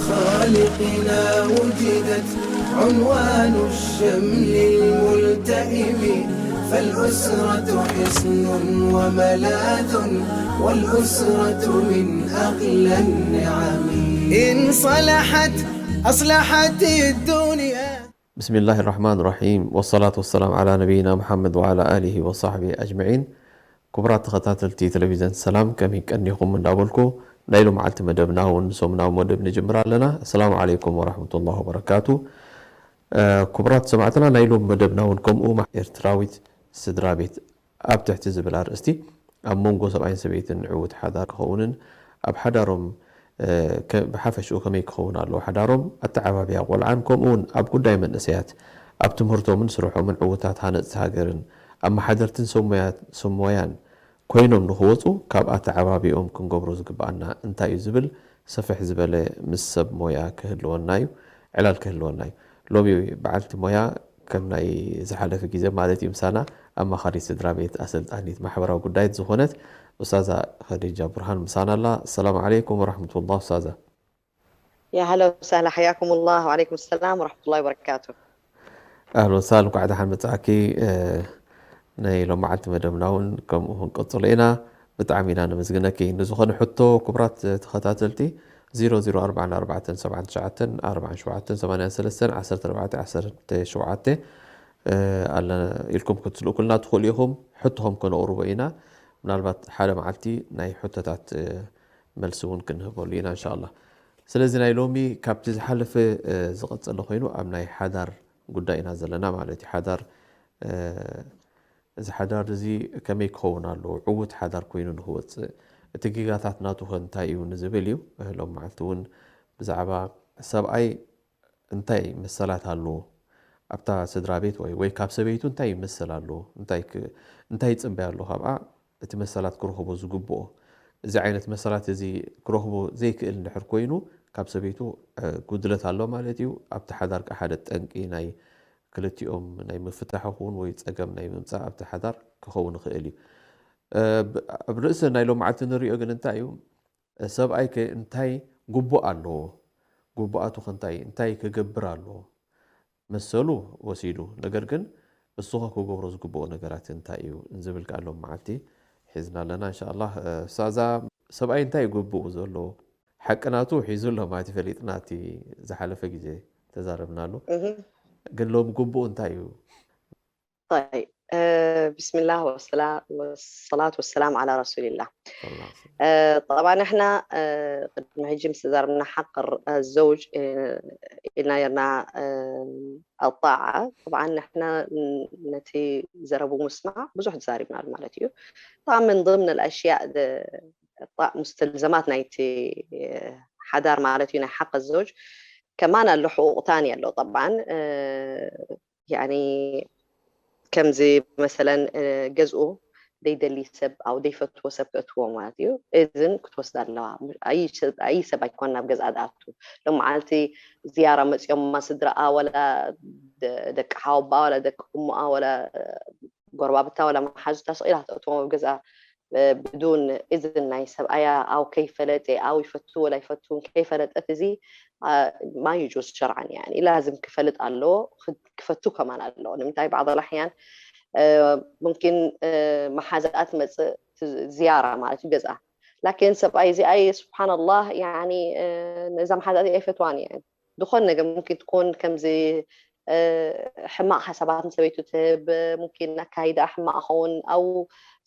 خالقنا وجدت عنوان الشمل الملتئم، فالأسرة حصن وملاذ، والأسرة من أغلى النعم. إن صلحت أصلحت الدنيا. ብስሚላህ ራሕማን ራሒም፣ ወሰላቱ ወሰላም ዓላ ነቢይና ሙሓመድ ወዓላ ኣሊሂ ወሳሕቢ ኣጅመዒን። ክቡራት ተኸታተልቲ ቴሌቪዝን ሰላም፣ ከመይ ቀኒኹም እንዳበልኩ፣ ናይ ሎመዓልቲ መደብና እውን ሰሙናዊ መደብ ንጅምር ኣለና። ኣሰላሙ ዓለይኩም ወራሕመቱላሂ ወበረካቱ። ክቡራት ሰማዕትና፣ ናይ ሎም መደብና እውን ከምኡ ማ- ኤርትራዊት ስድራ ቤት ኣብ ትሕቲ ዝብል ኣርእስቲ፣ ኣብ መንጎ ሰብኣይን ሰበይትን ዕዉት ሓዳር ክኸውንን ኣብ ሓዳሮም ብሓፈሽኡ ከመይ ክኸውን ኣለዎ ሓዳሮም፣ ኣተዓባብያ ቆልዓን ከምኡ እውን ኣብ ጉዳይ መንእሰያት ኣብ ትምህርቶምን ስርሖምን ዕዉታት ሃነፅቲ ሃገርን ኣመሓደርትን ሰብ ሞያን ኮይኖም ንኽወፁ ካብ ኣተዓባብያኦም ክንገብሮ ዝግበኣና እንታይ እዩ ዝብል ሰፍሕ ዝበለ ምስ ሰብ ሞያ ክህልወና እዩ፣ ዕላል ክህልወና እዩ። ሎሚ በዓልቲ ሞያ ከም ናይ ዝሓለፈ ግዜ ማለት እዩ ምሳና ኣማኻሪት ስድራ ቤት ኣሰልጣኒት ማሕበራዊ ጉዳይት ዝኾነት ኡስታዛ ኸዲጃ ብርሃን ምሳና ኣላ። ሰላም ዓለይኩም ወራሕመቱላህ ኡስታዛ። يا هلا وسهلا، حياكم الله. وعليكم السلام ورحمة الله وبركاته. ኣህሎ ሳል እንኳዕ ደሓን መጻእኪ። ናይ ሎመዓልቲ መደብና እውን ከምኡ ክንቅጽሎ ኢና። ብጣዕሚ ኢና ነመስግነኪ። ንዝኾነ ሕቶ ክቡራት ተኸታተልቲ ዜሮ ዜሮ ኣርባዓን ኣርባዕተን ሰብዓን ትሽዓተን ኣርባዓን ሸውዓተን ሰማንያን ሰለስተን ዓሰርተ ኣርባዕተ ዓሰርተ ሸውዓተ ኣለ ኢልኩም ክትልእኩልና ትኽእሉ ኢኹም። ሕቶኹም ከነቕርቦ ኢና። ምናልባት ሓደ መዓልቲ ናይ ሕቶታት መልሲ እውን ክንህበሉ ኢና እንሻላ። ስለዚ ናይ ሎሚ ካብቲ ዝሓለፈ ዝቐጸለ ኮይኑ ኣብ ናይ ሓዳር ጉዳይ ኢና ዘለና ማለት እዩ። ሓዳር እዚ ሓዳር እዚ ከመይ ክኸውን ኣለዎ ዕዉት ሓዳር ኮይኑ ንክወፅእ እቲ ጌጋታት ናቱ ከ እንታይ እዩ ንዝብል እዩ። ሎም መዓልቲ እውን ብዛዕባ ሰብኣይ እንታይ መሰላት ኣለዎ ኣብታ ስድራ ቤት ወይ ወይ ካብ ሰበይቱ እንታይ ይመሰል ኣለዎ እንታይ ይፅበይ ኣለዎ ካብኣ እቲ መሰላት ክረኽቦ ዝግብኦ። እዚ ዓይነት መሰላት እዚ ክረኽቦ ዘይክእል እንድሕር ኮይኑ ካብ ሰበይቱ ጉድለት ኣሎ ማለት እዩ። ኣብቲ ሓዳር ከዓ ሓደ ጠንቂ ናይ ክልቲኦም ናይ ምፍታሕ ይኹን ወይ ፀገም ናይ ምምፃእ ኣብቲ ሓዳር ክኸውን ይኽእል እዩ። ኣብ ርእሲ ናይ ሎም መዓልቲ ንሪኦ ግን እንታይ እዩ ሰብኣይ ከ እንታይ ግቡእ ኣለዎ? ግቡኣቱ ከ እንታይ እንታይ ክገብር ኣለዎ? መሰሉ ወሲዱ ነገር ግን እሱ ኸ ክገብሮ ዝግብኦ ነገራት እንታይ እዩ ዝብል ከዓ ሎም መዓልቲ ሒዝና ኣለና እንሻላ። ሳዛ ሰብኣይ እንታይ ግቡኡ ዘለዎ ሓቂ ናቱ ሒዙ ኣሎ ማለት ፈሊጥና እቲ ዝሓለፈ ግዜ ተዛረብናሉ። ግን ሎም ግቡኡ እንታይ እዩ? طيب، بسم الله والصلاة والسلام على رسول الله. طبعا احنا قدم هجم استدار من حق الزوج إلنا يرنا الطاعة. طبعا احنا نتي زربو مسمع بزح تزاربنا المالتيو. طبعا من ضمن الأشياء مستلزمات نايتي حدار مالتيو حق الزوج كمان له حقوق تانية له طبعا. يعني ከምዚ መሰለን ገዝኡ ደይደሊ ሰብ ኣው ደይፈትዎ ሰብ ክእትዎ ማለት እዩ። እዝን ክትወስድ ኣለዋ። ኣይ ሰብ ኣይኮን ናብ ገዝኣ ዝኣቱ። ሎም መዓልቲ ዝያራ መፅኦማ ስድራኣ ወላ ደቂ ሓወባኣ ወላ ደቂ እሞኣ ወላ ጎረባብታ ወላ መሓዙታ ስቕ ኢላ ክትእትዎም ኣብ ገዝኣ ብዱን እዝን ናይ ሰብኣያ ኣው ከይፈለጠ ኣው ይፈቱ ወላ ይፈቱን ከይፈለጠት እዚ ማዩጁስ ሸርዓን ያኒ ላዝም ክፈልጥ ኣለዎ። ክፈቱ ከማን ኣለዎ ንምንታይ بعض الأحيان ممكن መሓዛኣ ትመፅእ ዝያራ ማለት እዩ ገዝኣ ላኪን ሰብኣይ እዚኣ ስብሓንላህ ያኒ ነዛ መሓዛኣ እዚኣ ይፈትዋን እየን ዝኾን ነገር ممكن ትኮን ከምዚ ሕማቕ ሓሳባት ንሰበይቱ ትህብ ممكن ኣካይዳ ሕማቕ ኸውን ኣው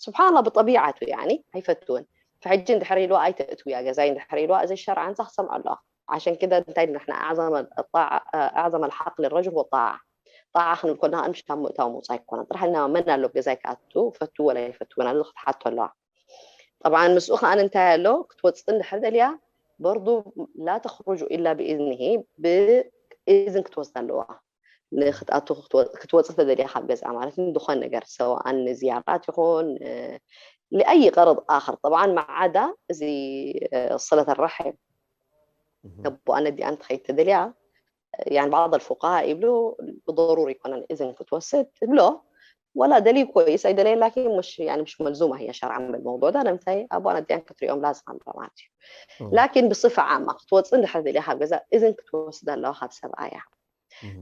ስብሓንላ ብጠቢዓቱ ያኒ ኣይፈትውን ሕጂ እንድሕር ኢልዋ ኣይተእትውያ ገዛይ እንድሕር ኢልዋ እዚ ሸርዓ እንሳ ክሰምዖ ኣለዋ عشان كده እንታይ ንሕና أعظم الطاعة أعظم الحق للرجل هو الطاعة طاعة ክንብል ኮና ምሽ ካብ ምእታው ምውፃእ ኣይኮነን ጥራሕ ልና መን ኣሎ ገዛይ ክኣቱ ፈቱ ወላ ይፈቱ ወላ ክትሓቶ ኣለዋ طبعا ምስኡ ከኣ እንታይ ኣሎ ክትወፅእ እንድሕር ደልያ برضو لا تخرج إلا بإذنه ብእዝን ክትወስድ ኣለዋ ንክትኣቱ ክትወፅእ ተደልያ ካብ ገዛ ማለት ዝኾን ነገር ሰዋኣን ንዝያራት ይኹን لأي غرض آخر طبعا ما عدا እዚ صلة الرحم ተቦኣ ነዲኣ እንተኸይድ ተደልያ يعني بعض الفقهاء ይብሉ ብضروري ይኮነን እዝን ክትወስድ ትብሎ ولا دليل كويس أي دليل لكن مش يعني مش ملزومة هي شرعا بالموضوع ده لمتاي أبونا ديان كتريوم لازم عم بماتي لكن بصفة عامة ክትወፅእ እንድሕር ደሊኻ ካብ ገዛ እዝን ክትወስድ ኣለዋ ካብ ሰብኣያ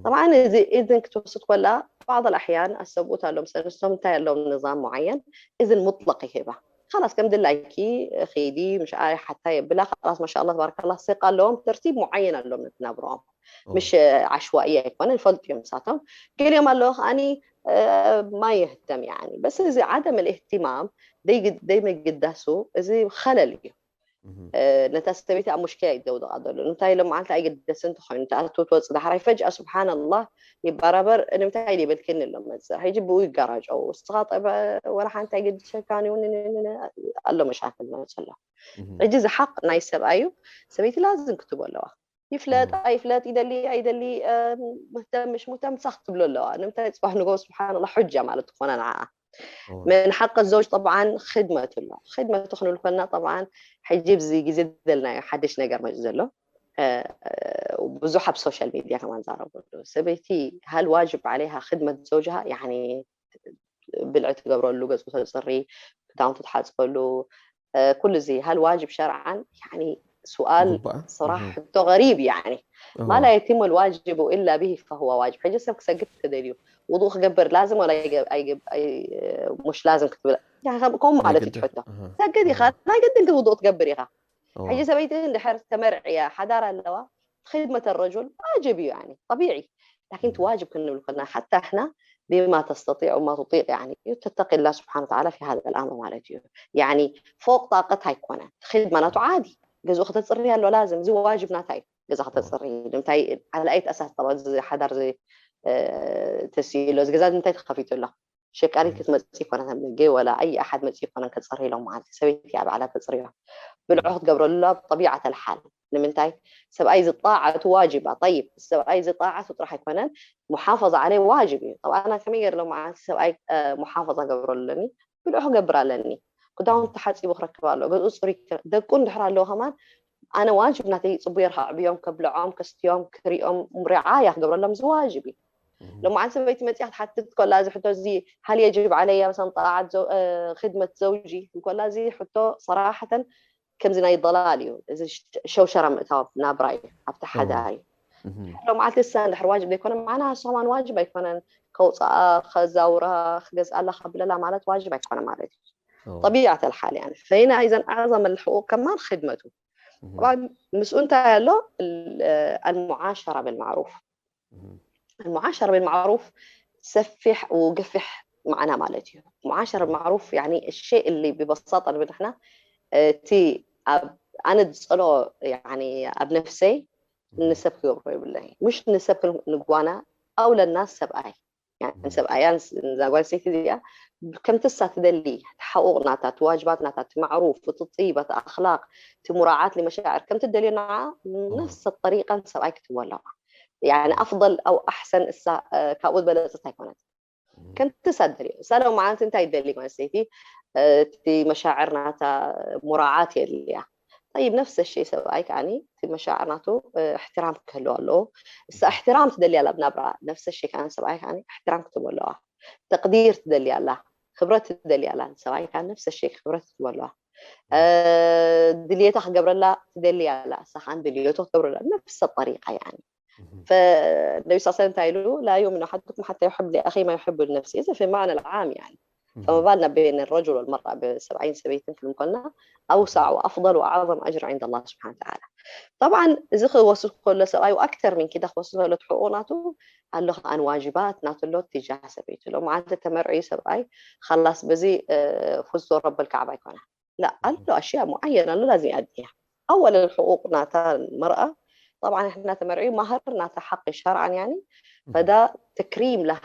طبعا እዚ እዝን ክትወስድ ከላ بعض الأحيان السبؤت ኣለዎም ሰለስቶም እንታይ ኣለዎም نظام معين እዝን مطلق ይህባ خلاص ከም ድላይኪ ኺዲ مش ኣይ ሓታ የብላ خلاص ما شاء الله تبارك الله ثقة ኣለዎም ترتيب معين ኣለዎም ነቲ ናብርኦም مش عشوائية ኣይኮነን ፈልጡ እዮም ንሳቶም ገሊኦም ኣለዉ ከዓኒ ما يهتم يعني بس እዚ عدم الاهتمام ደይምግዳሱ እዚ خلل እዩ ነታ ሰበይቲ ኣብ ሙሽኪላ እዩ ዘውድቓ ዘሎ ንምንታይ ኢሎም መዓልቲ ኣይገደስን እንተኮይኑ ተኣቱ ትወፅእ ዳሕራይ ፈጅኣ ስብሓን ኣላህ ይበራበር ንምንታይ ይበልክኒ ኣሎ መፅእ ሕጂ ብኡ ይጋራጨው እስኻ ጠበ ወላ ሓንቲ ኣይገድሸካን እዩ ኣሎ መሻክል መፅእ ኣሎ ሕጂ እዚ ሓቅ ናይ ሰብኣዩ ሰበይቲ ላዝም ክትቦ ኣለዋ ይፍለጥ ኣይፍለጥ ይደሊ ኣይደሊ ምህተም ምሽ ምህተም ሳኽ ትብሎ ኣለዋ ንምንታይ ፅባሕ ንጎ ስብሓን ላ ሕጃ ማለት ትኾነ ንዓ من حق الزوج طبعا خدمة له خدمة تخنو لكنا طبعا حجيب زي جزيد لنا حدش نقر مجزله ብዙሕ ኣብ ሶሻል ሚድያ ከማን ዛረበሉ ሰበይቲ هل واجب عليها خدمة زوجها يعني ብልዒ ትገብረሉ ገፁ ተፅሪ ክዳውንቱ ትሓፅበሉ ኩሉ እዚ هل واجب شرعا يعني سؤال صراحة حتى غريب يعني ما لا يتم الواجب إلا به فهو واجب ሕጂ ሰብ ክሰግድ ተደልዩ ውዱእ ክገብር ላዝም ወላ ሙሽ ላዝም ክትብል ከምኡ ማለት እዩ ትሕቶ ሰግድ ኢኻ ናይ ግድን ግን ውዱእ ትገብር ኢኻ ሕጂ ሰበይቲ እንድሕር ተመርዕያ ሓዳር ኣለዋ خدمة الرجل واجب يعني طبيعي لكن واجب كنا لكنا حتى احنا بما تستطيع وما تطيق يعني تتقي الله سبحانه وتعالى في هذا الأمر ማለት እዩ يعني فوق طاقة ኣይኮነን خدمة ናቱ عادي ገዝኡ ከተፅሪ ኣሎ ላዝም እዚ ዋጅብ ናታ እዩ ገዛ ከተፅሪ ንምንታይ على أي أساس طبعا እዚ ሓዳር እዚ ተስኢሎ እዚ ገዛ ንምንታይ ተኸፊቱ ኣሎ ሸቃሪት ክትመፅእ ይኮነን ኣብ ደገ ወላ ኣይ ኣሓድ መፅእ ይኮነን ከፅሪ ኢሎም ማለት ሰበይቲ ኣብ ዓላ ተፅርዮ ብልዑ ክትገብረሉ طبيعة الحال ንምንታይ ሰብኣይ ዝጣዓቱ ዋጅባ طيب ሰብኣይ ዝጣዓቱ ጥራሕ ኣይኮነን محافظة عليه واجب እዩ طبعا ከመይ ገይረ ሎም ማለት ሰብኣይ محافظة ገብረሉ ኣለኒ ብልዑ ክገብር ኣለኒ ክዳውንቲ ተሓፂቡ ክረክብ ኣሎ ገዝኡ ፅሩይ ደቁ እንድሕር ኣለዎ ከማን ኣነ ዋጅብ ናተይ ፅቡየ ርካ ዕብዮም ከብልዖም ከስትዮም ክሪኦም ርዓያ ክገብረሎም እዚ ዋጅብ እዩ ሎማዓንቲ ሰበይቲ መፅያ ክትሓትት ከላ እዚ ሕቶ እዚ هل يجب علي مثلا طاعة خدمة زوجي ከላ እዚ ሕቶ صراحة ከምዚ ናይ ضلال እዩ እዚ ሸውሸራ ምእታው ናብራ እዩ ኣብቲ ሓዳር እዩ ሎማዓንቲ እሳ እንድሕር ዋጅብ ዘይኮነ معنا እሱ ከማን ዋጅብ ኣይኮነን ከውፅኣ ከዛውራ ክገዝኣላ ከብለላ ማለት ዋጅብ ኣይኮነ ማለት እዩ طبيعة الحال يعني فهنا إذا أعظم الحقوق كمان خدمته طبعا ምስኡ እንታይ ኣሎ المعاشرة بالمعروف المعاشرة بالمعروف ሰፊሕ وገፊሕ معنا ማለት እዩ معاشرة بالمعروف يعني الشيء اللي ببساطة ንብል ንሕና እቲ ኣብ ኣነ ዝፀልኦ يعني ኣብ ነፍሰይ ንሰብ ክገብሮ ይብለይ مش ንሰብ ንጓና أولى الناس ሰብኣይ ሰብኣያን እዛ ጓል ሰይቲ እዚኣ ከምቲ እሳ ትደሊ እቲ ሓቑቕ ናታ እቲ ዋጅባት ናታ እቲ ማዕሩፍ እቲ ጥይብ እቲ ኣኽላቕ እቲ ሙራዓት ሊመሻዕር ከምቲ ትደልዮ ንዓ ነፍሰ ጠሪቃ ንሰብኣይ ክትህቦ ኣለዋ يعني أفضل أو أحسن እሳ ካብኡ ዝበለፀት ኣይኮነት ከምቲ እሳ ትደልዮ እሳ ለው መዓልቲ እንታይ ትደሊ ጓል ሰይቲ እቲ መሻዕር ናታ ሙራዓት የድልያ طيب نفس الشيء ሰብኣይ ከዓኒ እቲ መሻዕር ናቱ احترام ክህልዎ ኣለዎ እሳ احترام ትደሊ ኣላ ብናብራ نفس الشيء ከዓኒ ሰብኣይ ከዓኒ احترام ክትህቦ ኣለዋ ተቅዲር ትደሊ ኣላ ክብረት ትደሊ ኣላ ሰብኣይ ከዓኒ نفس الشيء ክብረት ክትህቦ ኣለዋ ድልየታ ክገብረላ ትደሊ ኣላ እሳ ከዓኒ ድልየቱ ክትገብረላ نفس الطريقة يعني فالنبي صلى الله عليه وسلم تايلو لا يؤمن أحدكم حتى يحب لأخيه ما يحب لنفسه إذا في المعنى العام يعني فما بالنا بين الرجل والمرأة بسبعين سبيتين في المقلنا أوسع وأفضل وأعظم أجر عند الله سبحانه وتعالى طبعا إذا خلص كل سبعي وأكثر من كده خلص كل حقوقناته قال له عن واجبات ناتلو تجاه سبيته لو ما عاد تمرعي سبعي خلص بزي فزت رب الكعبة يكونها لا ኣሎ ኣሽያ ሙዓየን ኣሎ ላዚም ኣድያ ኣወል ሕቁቅ ናታ መርኣ طبعا احنا ተመርዒ ማህር ናታ ሓቂ ሸርዓን ያኒ ፈዳ ተክሪም ለሃ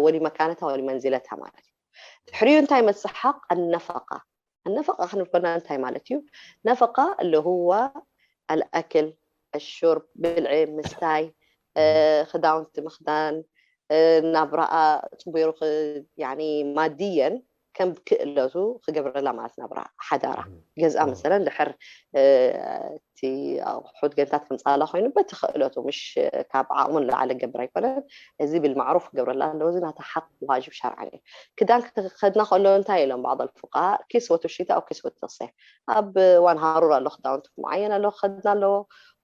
ወሊመካነታ ወሊመንዝለታ ማለት እዩ ድሕሪኡ እንታይ መፅእ ሓቅ ኣነፈቃ ኣነፈቃ ክንብል ከና እንታይ ማለት እዩ ነፈቃ اللي هو الأكل الشرب ብልዒ ምስታይ ክዳውንቲ ምክዳን ናብራኣ ፅቡሩ ማድየን ከም ክእለቱ ክገብረላ ማለት ናብራ ሓዳራ ገዝኣ መሰለን ድሕር እቲ ኣቑሑት ገንታት ከምፃላ ኮይኑ በቲ ክእለቱ፣ ምሽ ካብ ዓቕሙ ንላዕሊ ገብር ኣይኮነን። እዚ ብልማዕሩፍ ክገብረላ ኣለዎ። እዚ ናታ ሓቅ ዋጅብ ሸርዓን እዩ። ክዳን ክኸድና ከሎ እንታይ ኢሎም ባዕض الفقهاء፣ ኪስወቱ ሽታ او ኪስወቱ ሰይፍ። ኣብ እዋን ሃሩር ኣሎ ክዳውንቲ ሙዓየን ኣሎ ክኸድና ኣለዎ።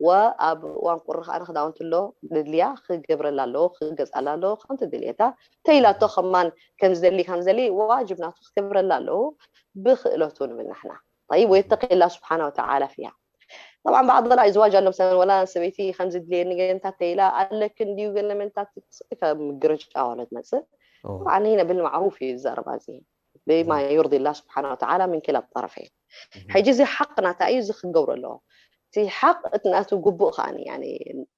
ወኣብ እዋን ቁሪ ከኣ ክዳውንቲ ኣሎ ድድልያ ክገብረላ ኣለዎ ክገዝኣላ ኣለዎ ከምቲ ድልየታ ተይላቶ ከማን ከምዝደሊ ከምዝደሊ ዋጅብ ናቱ ክገብረላ ኣለዎ። ብክእለቱ ንብል ንሕና። طيب ويتقي الله سبحانه وتعالى فيها። طبعا بعض الأزواج ኣሎ مثلا ولا ሰበይቲ ከምዚ ድልየኒ ገንታት ተይላ ኣለክ እንዲዩ ገለ መንታት ምግርጫ ወለ ትመጽእ። طبعا هنا بالمعروف እዩ ዝዛረባ እዚ بما يرضي الله سبحانه وتعالى من كلا الطرفين. ሕጂ እዚ ሓቅ ናታ እዩ፣ እዚ ክገብሮ ኣለዎ። እቲ ሓቅ እቲ ናቱ ግቡእ ከኣ ያኒ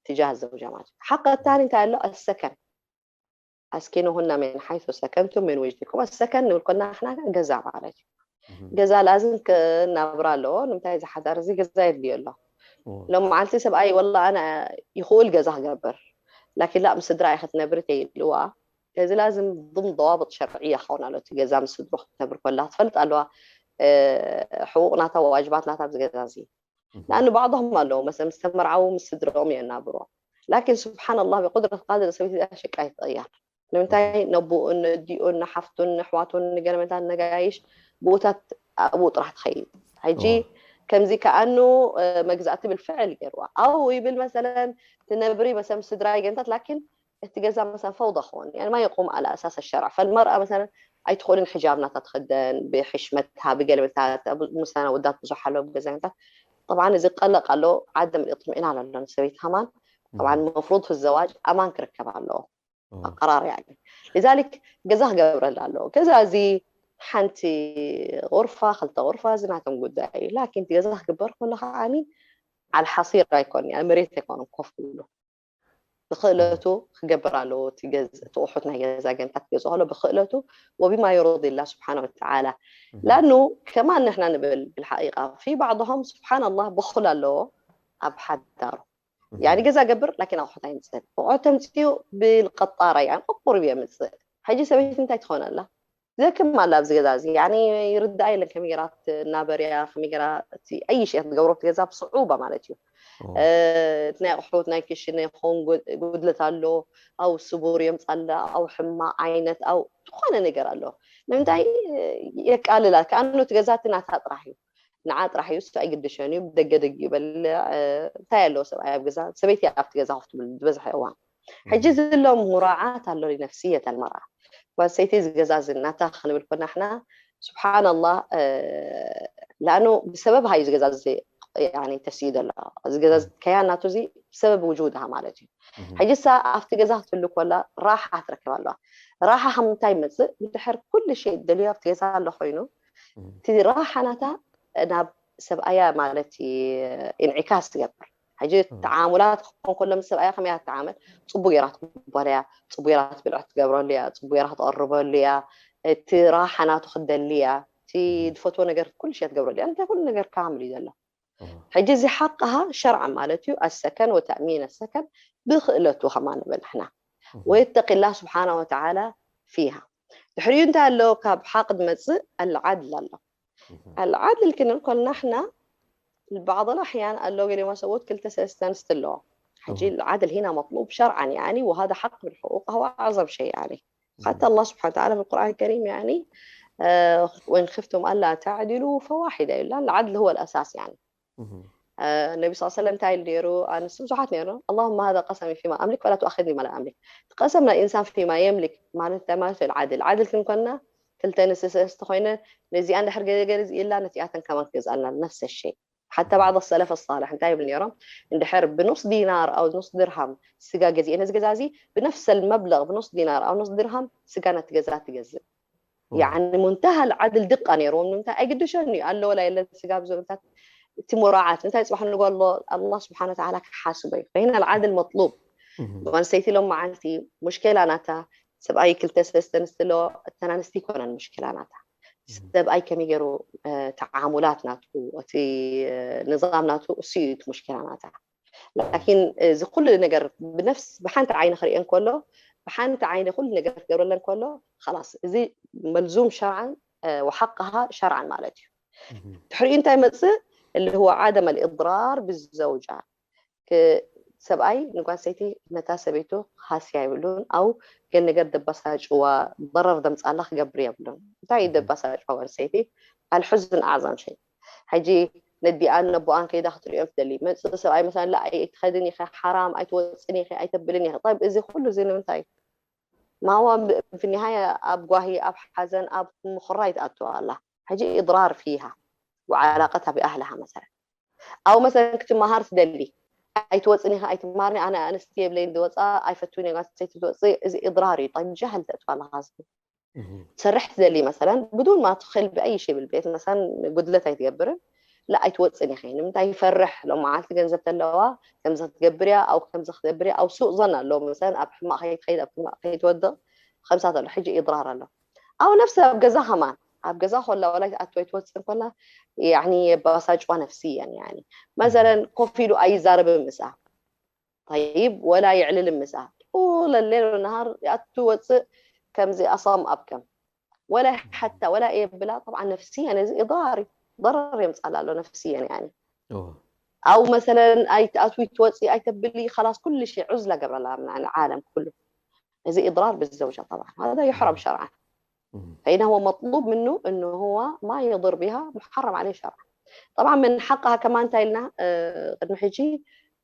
ትጃህ ዘውጃ ማለት እዩ። ሓቅ እታኒ እንታይ ኣሎ ኣሰከን ኣስኪኑሁና من حيث سكنتم من وجدكم። ኣሰከን ንብል ኮና ንሕና ገዛ ማለት እዩ። ገዛ ላዝም ክናብራ ኣለዎ። ንምንታይ እዚ ሓዳር እዚ ገዛ የድልዮ ኣሎ። ሎም መዓልቲ ሰብኣይ ወላ ኣነ ይኽእል ገዛ ክገብር ላኪን ላ ምስ ስድራ ኢኸ ትነብሪ ተይልዋ። እዚ ላዝም ضمن ضوابط شرعية ክኸውን ኣሎ። እቲ ገዛ ምስ ስድሩ ክትነብር ኮላ ክትፈልጥ ኣለዋ። ሕቁቕ ናታ ዋጅባት ናታ ኣብዚ ገዛ እዚ ንኣን ባዕضهم ኣለዉ መሰ ምስ ተመርዓዉ ምስ ስድርኦም እዮም ናብርዎ። ላኪን ስብሓን ላህ ብቁድረት ቃድር ሰበይቲ እዚኣ ሽቃ ይትቕየር። ንምንታይ ነቡኡን ንእዲኡን ንሓፍቱን ንኣሕዋቱን ንገለመታት ነጋይሽ ብኡታት ኣብኡ ጥራሕ ትኸይድ። ሕጂ ከምዚ ከኣኑ መግዛእቲ ብልፍዕል ገይርዋ ኣው ይብል መሰለን ትነብሪ መሰም ስድራ ገንታት ላኪን እቲ ገዛ መሰን ፈውዳ ክኸውን يعني ما يقوم على أساس الشرع فالمرأة مثلا ኣይትኽእልን ሕጃብ ናታ ትኽደን ብሕሽመትካ ብገለመታት ምሳና ወዳት ብዙሕ ኣሎ ብገዛታት طبعا እዚ ቀለቕ ኣሎ عدم الاطمئنان ኣሎ ንሰበይቲ ከማን طبعا مفروض في الزواج ኣማን ክርከብ ኣለዎ ኣቀራር يعني لذلك ገዛ ክገብረላ ኣለዎ። ገዛ እዚ ሓንቲ غرفة ክልተ غرفة እዚ ናቶም ጉዳይ እዩ። ላኪን እቲ ገዛ ክግበር ከሎ ከዓኒ على الحصير ኣይኮን يعني መሬት ኣይኮነን ኮፍ ክብሉ ብክእለቱ ክገብር ኣለዎ። እቲ ገዝ እቲ ኣቑሑት ናይ ገዛ ገንታት ክገዝኦ ከሎ ብክእለቱ وبما يرضي الله سبحانه وتعالى لأنه كمان ንሕና ንብል بالحقيقة في بعضهم سبحان الله ብኹል ኣለዎ ኣብ ሓዳሩ يعني ገዛ ገብር ላኪን ኣቑሑት ኣይምፅእን ኣቑሑት ተምፅኡ ብልቀጣራ يعني ቁቁር የምፅእ። ሕጂ ሰበይቲ እንታይ ትኾን ኣላ ዘክም ኣላ ኣብዚ ገዛ እዚ يعني ይርዳእ የለን ከመይ ገራ ትናበር እያ ከመይ ገራ እቲ ኣይ ሸይ ክትገብሮ እቲ ገዛ ብስዑባ ማለት እዩ። እቲ ናይ ኣቑሑት ናይ ክሽነ ይኸውን ጉድለት ኣሎ ኣው ስቡር የምፃላ ኣው ሕማቕ ዓይነት ኣው ዝኾነ ነገር ኣሎ ንምንታይ የቃልላ ከኣኑ እቲ ገዛ እቲ ናታ ጥራሕ እዩ ንዓ ጥራሕ እዩ እሱ ኣይግድሸን እዩ ብደገ ደግ ይበልዕ እንታይ ኣለዎ ሰብኣይ ኣብ ገዛ ሰበይቲ ኣብቲ ገዛ ኮፍ ትብል ዝበዝሐ እዋን ሕጂ ዝሎም ሙራዓት ኣሎ ነፍስየት ኣልመርኣ ጓል ሰይቲ ዝገዛ ዝናታ ክንብል ኮና ሕና ስብሓን ኣላህ ላኣኑ ብሰበብ ሃዩ ዝገዛ ተስኢዱ ኣሎ እዚ ገዛ ከያ ናቱ እዚ ብሰበብ ውጁድሃ ማለት እዩ ሕጂ ሳ ኣብቲ ገዛ ክትህሉ ኮላ ራሓ ትረክብ ኣለዋ ራሓ ከም እንታይ ይመፅእ እንድሕር ኩሉ ሸይ ደልዮ ኣብቲ ገዛ ኣሎ ኮይኑ እቲ ራሓ ናታ ናብ ሰብኣያ ማለት ኢንዒካስ ትገብር ሕጂ ተዓሙላት ክኾን ከሎ ምስ ሰብኣያ ከመይ እያ ትዓመል ፅቡቅ ገይራ ትቅበሎ እያ ፅቡቅ ገይራ ትብልዕ ትገብረሉ እያ ፅቡቅ ገይራ ክትቀርበሉ እያ እቲ ራሓ ናቱ ክትደሊ እያ እቲ ዝፈትዎ ነገር ኩሉ ሸ ትገብረሉ እያ እንታይ ኩሉ ነገር ካምል እዩ ዘሎ ሕጂ እዚ ሓቅሃ ሸርዓ ማለት እዩ ኣሰከን ወተእሚን ኣሰከን ብክእለቱ ከማ ንብል ንሕና ويتقي الله سبحانه وتعالى فيها ድሕሪኡ እንታይ ኣሎ ካብ ሓቅ ዝመፅእ العدل ኣሎ العدل ክንብል ከለና ሕና بعض الأحيان ኣሎ ገሊማ ሰብኡት ክልተ ሰለስተ ኣንስቲ ኣለዎ ሕጂ العدل هنا مطلوب شرعا يعني وهذا حق من حقوقه وأعظم شيء يعني حتى الله سبحانه وتعالى في القرآن الكريم يعني آه وإن خفتم ألا تعدلوا فواحدة ይብላ العدل هو الأساس يعني ነቢ ስ ሰለም እንታይ ኢሉ ነይሩ ኣንስ ብዙሓት ነይሩ اللهم هذا قسمي فيما أملك فلا تؤاخذني بما لا أملك قسم الإنسان فيما يملك ማለት እንታይ ማለት እዩ ዓድል ዓድል ክንኮንና ክልተ ኣንስቲ ሰለስተ ኮይነን ነዚኣ እንድሕር ገለ ገለ ኢላ ነቲኣተን ከማን ክገዝኣልና نفس الشيء حتى بعض السلف الصالح እንታይ ይብል ነይሮም እንድሕር ብኑስ ዲናር ኣው ኑስ ድርሃም ስጋ ገዚኤ ነዚ ገዛ እዚ ብነፍሰ መብለቕ ብኑስ ዲናር ኣው ኑስ ድርሃም ስጋ ነቲ ገዛ ትገዝእ يعني منتهى العدل دقة ነይርዎም ንምንታይ ኣይግድሸን እዩ ኣሎ ወላ የለን ስጋ ብዝብልታት እቲ ሙራዓት እንታይ ፅባሕ ንጎ ኣሎ ኣላ ስብሓን ወተዓላ ክሓስቦ እዩ فهنا العدل مطلوب ጓንስተይቲ ሎም መዓልቲ ሙሽኬላ ናታ ሰብኣይ ክልተ ሰለስተ ኣንስቲ ኣለዎ እተን ኣንስቲ ይኮነን ሙሽኬላ ናታ ሰብኣይ ከመይ ገይሩ ተዓሙላት ናቱ እቲ ንዛም ናቱ እሱ እዩ እቲ ሙሽኬላ ናታ ላኪን እዚ ኩሉ ነገር ብነፍስ ብሓንቲ ዓይኒ ክርእየን ከሎ ብሓንቲ ዓይኒ ኩሉ ነገር ክገብረለን ከሎ خلاص እዚ ملزوم شرعا وحقها شرعا ማለት እዩ ድሕሪኡ እንታይ መፅእ اللي هو عدم الإضرار بالزوجة. ክ-፣ ሰብኣይ ንጓል ሰይቲ ነታ ሰበይቱ ሃስያ ይብሉን፣ ኣው ገን ነገር ደባሳጭዋ፣ ضرر ደምጻላ ክገብር የብሉን። እንታይ እዩ ደባሳጭዋ ጓል ሰይቲ? الحزن أعظم شيء። ሕጂ ነዲኣን ነቦኣን ከይዳ ክትሪኦም ትደሊ። መጽእ ሰብኣይ መሳን ላ ኣይትኸድን ኢኸ፣ ሓራም ኣይትወፅን ኢኸ፣ ኣይተብልን ኢኸ። طيب እዚ ኩሉ እዚ ንምንታይ? ማዋ في النهاية ኣብ ጓሂ፣ ኣብ ሓዘን፣ ኣብ ምኹራይ ትኣትዋ ኣላ። ሕጂ إضرار فيها وعلاقتها بأهلها مثلا. ኣው መሰለን ክትመሃር ትደሊ፣ ኣይትወፅን ኢኻ፣ ኣይትመሃርኒ፣ ኣነ ኣንስቲ የብለይን ዝወፃ ኣይፈትውን እየ፣ ጓል ኣንስተይቲ ትወፅእ፣ እዚ إضرار እዩ። طيب ጀህል ተእትዋ ኣለኻ ህዝቢ። ትሰርሕ ትደሊ መሰለን ብዱን ማ ትኽእል ብኣይ ሸይ ብልቤት መሰለን ጉድለት ኣይትገብርን። ላ ኣይትወፅን ኢኺ። ንምንታይ ይፈርሕ? ሎም መዓልቲ ገንዘብ ተለዋ ከምዚ ክትገብር እያ፣ ኣው ከምዚ ክትገብር እያ፣ ኣው ሱቕ ዞን ኣሎ መሰለን ኣብ ሕማቕ ከይትኸይድ ኣብ ሕማቕ ከይትወድቕ ከምሳት ኣሎ። ሕጂ إضرار ኣሎ። ኣው ነፍሲ ኣብ ገዛ ከማን ኣብ ገዛ ኮላ ወላ ኣይትኣትወ ኣይትወፅን ኮላ ያኒ የባሳጭዋ ነፍስየን ያኒ መሰለን ኮፍ ኢሉ ኣይዛረብን ምስኣ። طيب ወላ የዕልልን ምስኣ። طول الليل والنهار يأتي ويوصي ከምዚ ኣሳም ኣብ ከም ولا حتى ولا የብላ። طبعا ነፍስየን እዚ إضرار እዩ። ضرر የምፃላ ኣሎ ነፍስየን ያኒ እዎ ኣው መሰለን ኣይትኣትዊ ትወፂ ኣይተብሊ خلاص ኩሉ ሸይ عزلة ገብረላ من العالم ኩሉ። እዚ إضرار بالزوجة طبعا هذا يحرم شرعا. እም። فإذا هو مطلوب منه إنه هو ما يضر بها، محرم عليه شرعا. طبعا من حقها كمان እንታይ ኢልና እ፣ ቅድሚ ሕጂ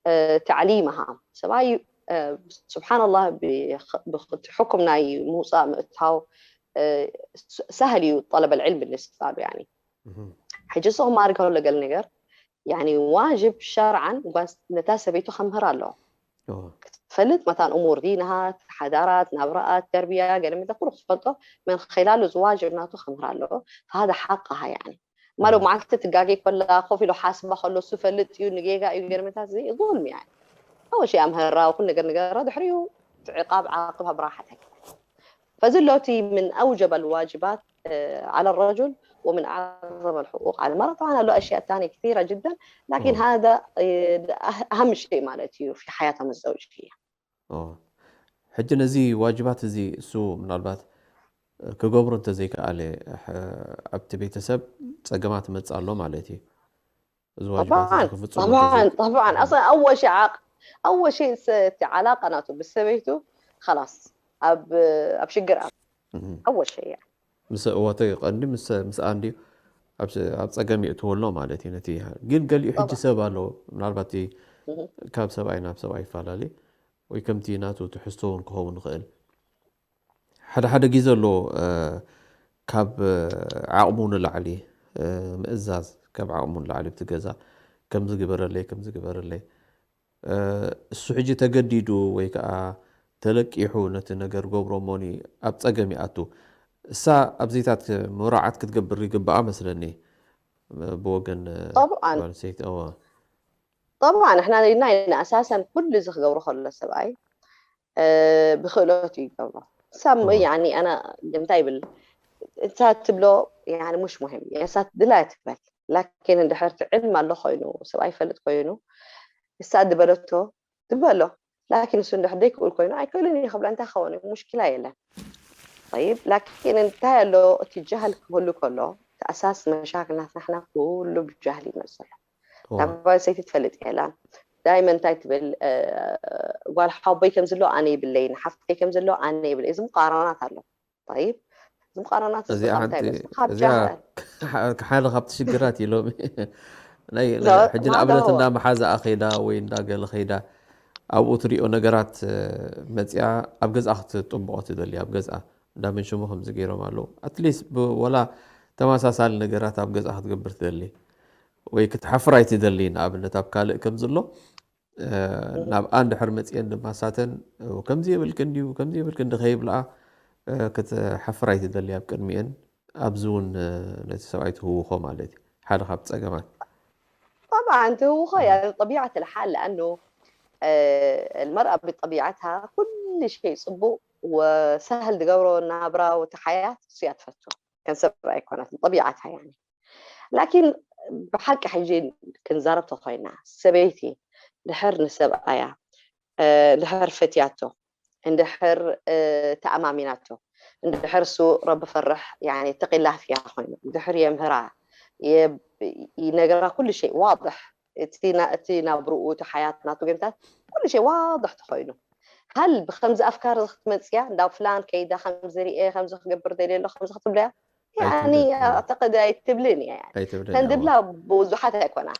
እ፣ تعليمها ሰብኣይ እ፣ سبحان الله ብኽ- ብኽ- እቲ ሕኩም ናይ ምውፃእ ምእታው እ፣ ስ- سهل እዩ طلب العلم بالنسبة له يعني. እም። ሕጂ እሱ ክማሃር ከሎ ገለ ነገር يعني واجب شرعا ጓል ነታ ሰበይቱ ከምህር ኣለዎ። እዎ ክትፈልጥ መታን እሙር ዲንሃ ሓዳራት ናብራኣት ተርቢያ ገለ ምንታይ ኩሉ ክትፈልጦ መን ኸይላሉ እዚ ዋጅብ ናቱ ክምህር ኣለዎ። فهذا حقها يعني ማሎ እም። መዓልቲ ትጋገይ ኮላ ኮፍ ኢሉ ሓስባ ከሎ እሱ ፈልጥ እዩ ንጌጋ እዩ ገለ ምንታይ እዚ ظلم يعني أول شيء أمهرها وكل ነገር ንገራ ድሕሪኡ عقاب عاقبها براحتك. فዚ ሎቲ من أوجب الواجبات እ፣ على الرجل ومن أعظم الحقوق على المرأة. طبعا له أشياء تانية كثيرة جدا لكن እዎ هذا እ፣ أه- أهم شيء ማለት እዩ في حياتهم الزوجية. እዎ ሕጂ ነዚ ዋጅባት እዚ እሱ ምናልባት ክገብሮ እንተዘይከኣለ ሕ- ኣብቲ ቤተሰብ ፀገማት መፅእ ኣሎ ማለት እዩ። እዚ ዋጅባት እዚ طبعا ክፍፅም طبعا እንተዘይ طبعا እም። أصلا أول شيء عق أول شيء س- እቲ علاقة ናቱ ምስ ሰበይቱ خلاص ኣብ ኣብ ሽግር ኣብ እም። أول شيء يعني ምስ እወተ ቀንዲ ምስ ምስኣ እንድዩ ኣብ ስ- ኣብ ፀገም የእትዎ ኣሎ ማለት እዩ። ነቲ ግን ገሊኡ ሕጂ طبعا ሰብ ኣሎ ምናልባት እቲ እህ ካብ ሰብኣይ ናብ ሰብኣይ ይፈላለ ወይ ከምቲ ናቱ ትሕዝቶ እውን ክኸውን ይኽእል። ሓደ ሓደ ግዜ ኣሎ እ፣ ካብ እ፣ ዓቕሙ ንላዕሊ እ፣ ምእዛዝ ካብ ዓቕሙ ንላዕሊ ብቲ ገዛ ከምዚ ግበረለይ ከምዚ ግበረለይ እ፣ እሱ ሕጂ ተገዲዱ ወይ ከዓ ተለቂሑ ነቲ ነገር ገብሮ እሞኒ ኣብ ፀገም ይኣቱ። እሳ ኣብዚታት መራዓት ክትገብር ይግባኣ መስለኒ ብወገን እ፣ طبعا ጓል ኣንስተይቲ እዋ طبعا احنا لنا أساسا ኩሉ እዚ ክገብሮ ከሎ ሰብኣይ እ፣ ብክእለቱ ይገብሮ። ሳም እዋ يعني أنا እንታይ ይብል እሳ ትብሎ يعني مش مهم እሳ ድላ ትበል لكن እንድሕር ትዕልም ኣሎ ኮይኑ ሰብኣይ ይፈልጥ ኮይኑ እሳ ዝበለቶ ትበሎ لكن እሱ እንድሕር ዘይክእል ኮይኑ ኣይክእልን እዩ ክብላ እንታይ ኸውን ሙሽኪላ የለን። طيب لكن እንታይ ኣሎ እቲ ጃህል ክህሉ ከሎ እቲ ኣሳስ መሻክል ናትና ኩሉ ብጃህል ይመፅእ ኣሎ። እዋ ካብ ጓል ሰይቲ ትፈልጥ የላ ዳይመን እንታይ ትብል እ፣ ጓል ሓቦይ ከም ዘሎ ኣነ ይብለይን ሓፍተይ ከም ዘሎ ኣነ ይብል እዚ ሙቃረናት ኣሎ። طيب እዚ ሙቃረናት እዚ እዚኣ ካብ እንታይ ሓንቲ ይመፅእ ካብ እዚኣ ጃህል ሓደ ካብቲ ሽግራት ኢሎም ናይ لا ሕጂ ما ንኣብነት هو እንዳ መሓዛኣ ከይዳ ወይ እንዳ ገለ ከይዳ ኣብኡ ትሪኦ ነገራት እ፣ መፂኣ ኣብ ገዝኣ ክትጥብቆ ትደሊ ኣብ ገዝኣ እንዳ መንሽሞ ከምዚ ገይሮም ኣለዉ ኣትሊስት ወላ ተመሳሳሊ ነገራት ኣብ ገዝኣ ክትገብር ትደሊ ወይ ክትሓፍር ኣይትደሊ ንኣብነት ኣብ ካልእ ከም ዘሎ እ፣ ናብኣ እንድሕር መፅአን ድማ ሳተን እ፣ ከምዚ የብልክን ድዩ ከምዚ የብልክን ዲ ከይብልኣ እ፣ ክትሓፍር ኣይትደሊ ኣብ ቅድሚአን ኣብዚ እውን እ፣ ነቲ ሰብኣይ ትህውኾ ማለት እዩ ሓደ ካብ ፀገማት طبعا ትህውኾ يعني طبيعة الحال لأنه آه، المرأة بطبيعتها كل شيء ፅቡቅ وسهل ትገብሮ ናብራ وتحيات እሱ እያ ትፈቱ ከም ሰብኣይ ኣይኮነትን طبيعتها يعني لكن ብሓቂ ሕጂ ክንዛረብ ተኮይና ሰበይቲ ድሕር ንሰብኣያ እ፣ ድሕር ፈትያቶ እንድሕር እ፣ ተኣማሚናቶ እንድሕር እሱ ረቢ ፈርሕ يعني اتقي الله فيها ኮይኑ እንድሕር የምህራ የብ- ይነግራ ኩሉ ሸይ ዋضح። እቲ ና- እቲ ናብርኡ፣ እቲ ሓያት ናቱ ገምታት ኩሉ ሸይ ዋضح ተኾይኑ፣ ሃል ብከምዚ ኣፍካር ክትመፅያ እንዳ ፍላን ከይዳ ከምዚ ርኤ ከምዚ ክገብር ደልየ ኣሎ ከምዚ ክትብለያ ያኒ ኣይትብልን። ኣዕተቀድ ኣይትብልን እያ። ኣይትብልን። ከንድብላ ብዙሓት ኣይኮናን።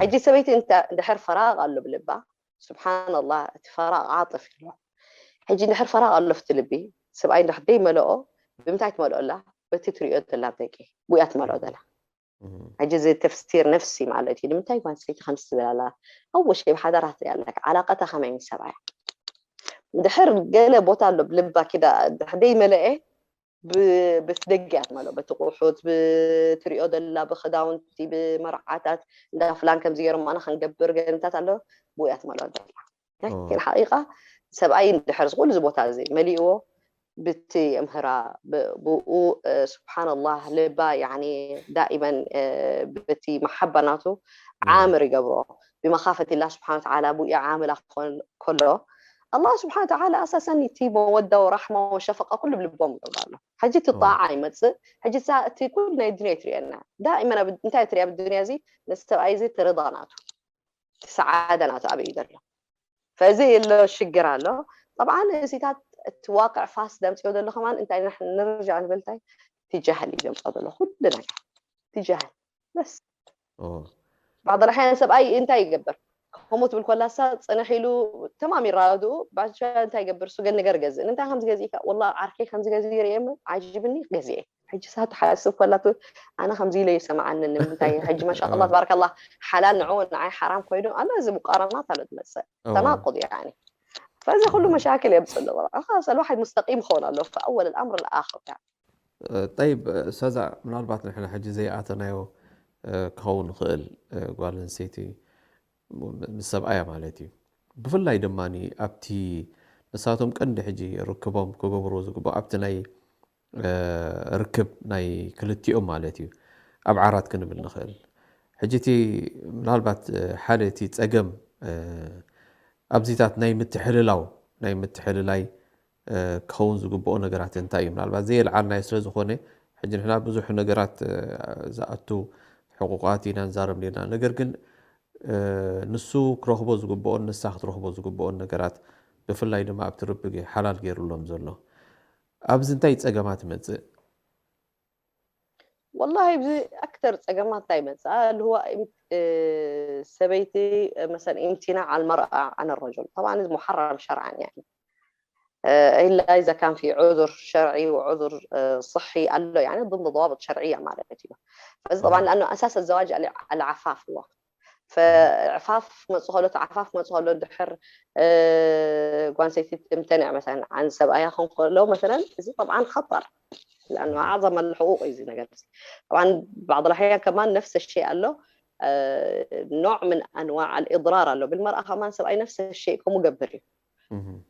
ሕጂ ሰበይቲ እንተ እንድሕር ፈራቕ ኣሎ ብልባ፣ ስብሓንላህ፣ እቲ ፈራቕ ዓጥፍ ይሎ። ሕጂ እንድሕር ፈራቕ ኣሎ ፍቲ ልቢ፣ ሰብኣይ እንድሕር ደይመለኦ፣ ብምንታይ ትመልኦ ኣላ? በቲ ትሪኦ ዘላ ደቂ ብያ ትመልኦ ዘላ። ሕጂ እዚ ተፍሲር ነፍሲ ማለት እዩ። ንምንታይ ጓል ኣንስተይቲ ከምዚ ትብል ኣላ? ኣወ ሸይ ብሓዳራ ትሪኣ ኣለካ። ዓላቀታ ከመይ ምስ ሰብኣያ? ድሕር ገለ ቦታ ኣሎ ብልባ ኪዳ ድሕር ደይመለኤ፣ ብ- በቲ ደጊ እያ ትመልኦ። በቲ ቁሑት፣ ብትሪኦ ዘላ፣ ብክዳውንቲ፣ ብመርዓታት፣ እንዳ ፍላን ከምዚ ገይሮም ኣና ክንገብር ገንታት ኣሎ፣ ብኡ እያ ትመልኦ ዘላ። ላኪን ሓቂቃ ሰብኣይ እንድሕር ዝኩሉ እዚ ቦታ እዚ መሊእዎ ብቲ የምህራ፣ ብ- ብኡ ስብሓንላህ ልባ ያኒ ዳኢመን በቲ መሓባ ናቱ ዓምር ይገብሮ። ብመኻፈት ላ ስብሓን ተዓላ ብኡ ዓምላ ከሎ ኣላህ ስብሓን ተዓላ ኣሳሰን እቲ መወዳ ወራሕማ ወሸፈቃ ኩሉ ብልቦም ይገብሩ ኣሎ። ሕጂ እቲ ጣዓ ይመፅእ። ሕጂ እሳ እቲ ኩሉ ናይ ዱንያ ይትሪአና ዳኢመን ኣብ- እንታይ ትሪያ ብዱንያ እዚ? ነቲ ሰብኣይ እዚ ትርዳ ናቱ፣ እቲ ሰዓዳ ናቱ ኣበይ ዘሎ? ፈዚ የሎ ሽግር ኣሎ። ጠብዓን እዚታት እቲ ዋቅዕ ፋስ ደምፅዮ ዘሎ ከማን እንታይ ንሕ- ንርጃዕ ንብል እንታይ እቲ ጃህል እዩ ዘምፅኦ ዘሎ ኩሉ ነገር እቲ ጃህል በስ። ኦ፣ بعض الأحيان ሰብኣይ እንታይ ይገብር ከምኡ ትብል ኮላሳ ፅንሕ ኢሉ ተማም ይራድኡ ባሻ እንታይ ይገብር እሱ ገል ነገር ገዝእ ንምንታይ ከምዚ ገዚእካ ወላ ዓርከይ ከምዚ ገዚ ርእየ ዓጅብኒ ገዚኤ ሕጂ ሳት ሓስብ ኮላ ትብል ኣነ ከምዚ ኢለ ይሰምዓኒ ንምንታይ ሕጂ ማሻ ኣላ ተባረከላ ሓላል ንዑ ንዓይ ሓራም ኮይኑ ኣላ እዚ ሙቃረናት ኣሎ ትመፅእ እዎ። ተናቁድ ያኒ ፈዚ ኩሉ መሻክል የምፅእ ኣሎ خلاص الواحد مستقيم ክኸውን ኣሎ فأول الأمر الآخر يعني ጠይብ ሰዛ ምናልባት ንሕና ሕጂ ዘይኣተናዮ እ፣ ክኸውን ይኽእል እ፣ ጓል ኣንስተይቲ ምስ ሰብኣያ ማለት እዩ ብፍላይ ድማ ኣብቲ ንሳቶም ቀንዲ ሕጂ ርክቦም ክገብሩ ዝግባእ ኣብቲ ናይ እ፣ ርክብ ናይ ክልቲኦም ማለት እዩ ኣብ ዓራት ክንብል ንኽእል ሕጂ እቲ ምናልባት እ፣ ሓደ እቲ ፀገም እ፣ ኣብዚታት ናይ ምትሕልላው ናይ ምትሕልላይ ክኸውን ዝግብኦ ነገራት እንታይ እዩ ምናልባት ዘየልዓልናዮ ስለ ዝኾነ ሕጂ ንሕና ብዙሕ ነገራት ዝኣቱ ሕቁቃት ኢና ንዛረብ ኔርና ነገር ግን ንሱ ክረኽቦ ዝግብኦን ንሳ ክትረኽቦ ዝግብኦን ነገራት ብፍላይ ድማ ኣብቲ ርቢ ሓላል ገይሩሎም ዘሎ ኣብዚ እንታይ ፀገማት ይመፅእ والله እዚ ኣክተር ፀገማት እንታይ መፅኣ اللي هو ሰበይቲ مثلا امتناع المرأة عن الرجل طبعا እዚ محرم شرعا يعني إلا إذا كان في عذر شرعي وعذر صحي ኣሎ يعني ضمن ضوابط شرعية ማለት እዩ فዚ طبعا لأنه أساس الزواج العفاف هو فعفاف ክመፅእ ከሎ እቲ ዓፋፍ ክመፅእ ከሎ ድሕር ጓል ኣንስተይቲ ትምተንዕ مثلا عن ሰብኣያ ክኾን ከሎ مثلا እዚ طبعا خطر لأنه أعظم الحقوق እዚ ነገር እዚ طبعا بعض الأحيان كمان نفس الشيء ኣሎ نوع من أنواع الإضرار ኣሎ بالمرأة كمان ሰብኣይ نفس الشيء ከምኡ ገብር እዩ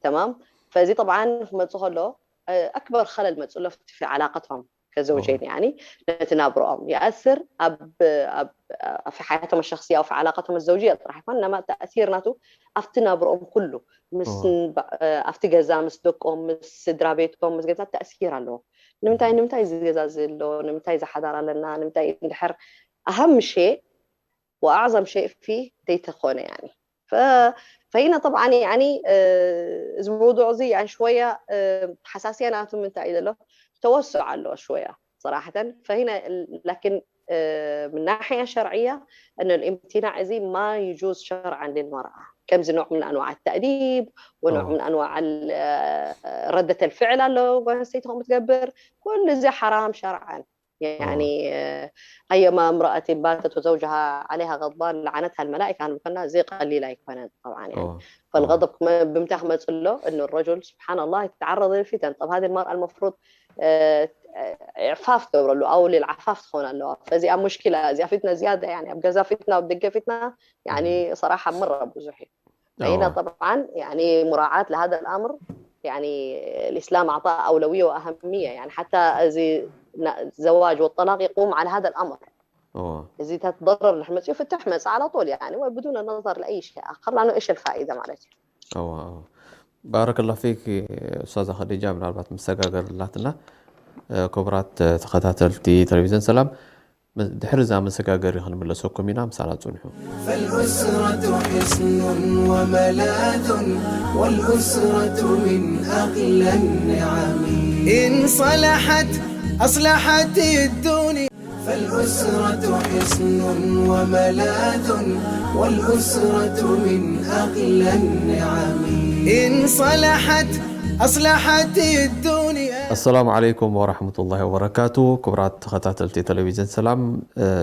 تمام فዚ طبعا ክመፅእ ከሎ أكبر خلل መፅእ ኣሎ في علاقتهم كزوجين يعني ነቲ ናብርኦም يأثر ኣብ ኣብ في حياتهم الشخصية أو في علاقتهم الزوجية ጥራሕ ይኮን إنما تأثير ናቱ ኣብቲ ናብርኦም ኩሉ ምስ ኣብቲ ገዛ ምስ ደቆም ምስ ስድራ ቤቶም ምስ ገዛ تأثير ኣለዎ ንምንታይ ንምንታይ እዚ ገዛ እዚ ኣሎ ንምንታይ ዝሓዳር ኣለና ንምንታይ እንድሕር أهم شيء وأعظم شيء فيه ዘይተኾነ يعني فهنا طبعا يعني እዚ موضوع እዚ يعني شوية حساسية ናቱ ምንታይ እዩ ዘሎ توسع ኣለዎ شوية صراحة فهنا لكن من ناحية شرعية أن الامتناع እዚ ما يجوز شرعا للمرأة كم نوع من أنواع التأديب ونوع من أنواع ردة الفعل ኣሎ ጓል ኣንስተይቲ ከምኡ ትገብር ኩሉ እዚ حرام شرعا يعني أيما امرأة باتت وزوجها عليها غضبان لعنتها الملائكة أنا بكنا زي قليل يكون طبعا يعني فالغضب بمتاخ ما له إنه الرجل سبحان الله يتعرض للفتن طب هذه المرأة المفروض إعفاف تقول له أو للعفاف تخون له فزي مشكلة زي فتنة زيادة يعني أبقى زي فتنة وبدقة فتنة يعني صراحة مرة بزحي هنا طبعا يعني مراعاة لهذا الأمر يعني الإسلام أعطاه أولوية وأهمية يعني حتى زي الزواج والطلاق يقوم على هذا الأمر اه زي تتضرر لحمة يفتح مس على طول يعني وبدون النظر لأي شيء آخر لأنه إيش الفائدة معلش اه اه بارك الله فيك أستاذة خديجة ምናልባት መሰጋገር ኣላትና ክቡራት ተኸታተልቲ ቴሌቪዝን ሰላም ድሕሪ እዛ መሰጋገሪ ክንምለሰኩም ኢና። ምሳና ጽንሑ። فالأسرة حصن وملاذ والأسرة من أغلى النعم إن صلحت أصلحت الدنيا فالأسرة حصن وملاذ والأسرة من أغلى النعم إن صلحت أصلحت الدنيا ኣሰላሙ ዓለይኩም ወራሕመቱላሂ ወበረካቱ። ክቡራት ተኸታተልቲ ቴሌቪዥን ሰላም፣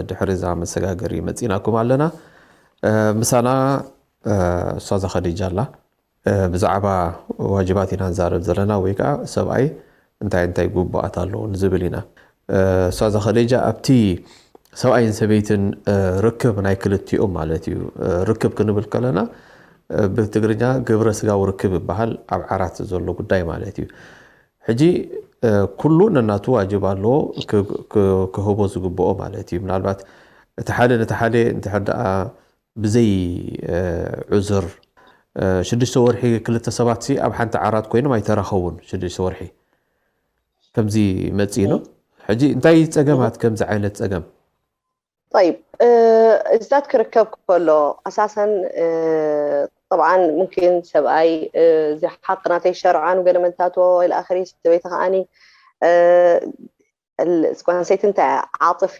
ድሕሪ እዛ መሰጋገሪ መፂናኩም ኣለና። ምሳና እሷ ዘኸዲጃ ኣላ። ብዛዕባ ዋጅባት ኢና ንዛረብ ዘለና፣ ወይ ከዓ ሰብኣይ እንታይ እንታይ ግቡኣት ኣለዎ ንዝብል ኢና። እሷ ዘኸዲጃ ኣብቲ ሰብኣይን ሰበይትን ርክብ ናይ ክልቲኦም ማለት እዩ። ርክብ ክንብል ከለና ብትግርኛ ግብረ ስጋዊ ርክብ ይበሃል፣ ኣብ ዓራት ዘሎ ጉዳይ ማለት እዩ። ሕጂ ኩሉ ነናቱ ዋጅብ ኣለዎ ክህቦ ዝግብኦ ማለት እዩ። ምናልባት እቲ ሓደ ነቲ ሓደ እንድሕር ደኣ ብዘይ ዑዝር ሽዱሽተ ወርሒ ክልተ ሰባት ሲ ኣብ ሓንቲ ዓራት ኮይኖም ኣይተራኸቡን። ሽዱሽተ ወርሒ ከምዚ መፂ ነው። ሕጂ እንታይ ፀገማት ከምዚ ዓይነት ፀገም طيب እዛት ክርከብ ከሎ ኣሳሰን طبعا ممكن ሰብኣይ እዚ ሓቂ ናተይ ሸርዓን ገለ መንታቶ ኢለ ኣኽሪ ሰበይቲ ከዓኒ ስኳንሰይቲ እንታይ ዓጥፊ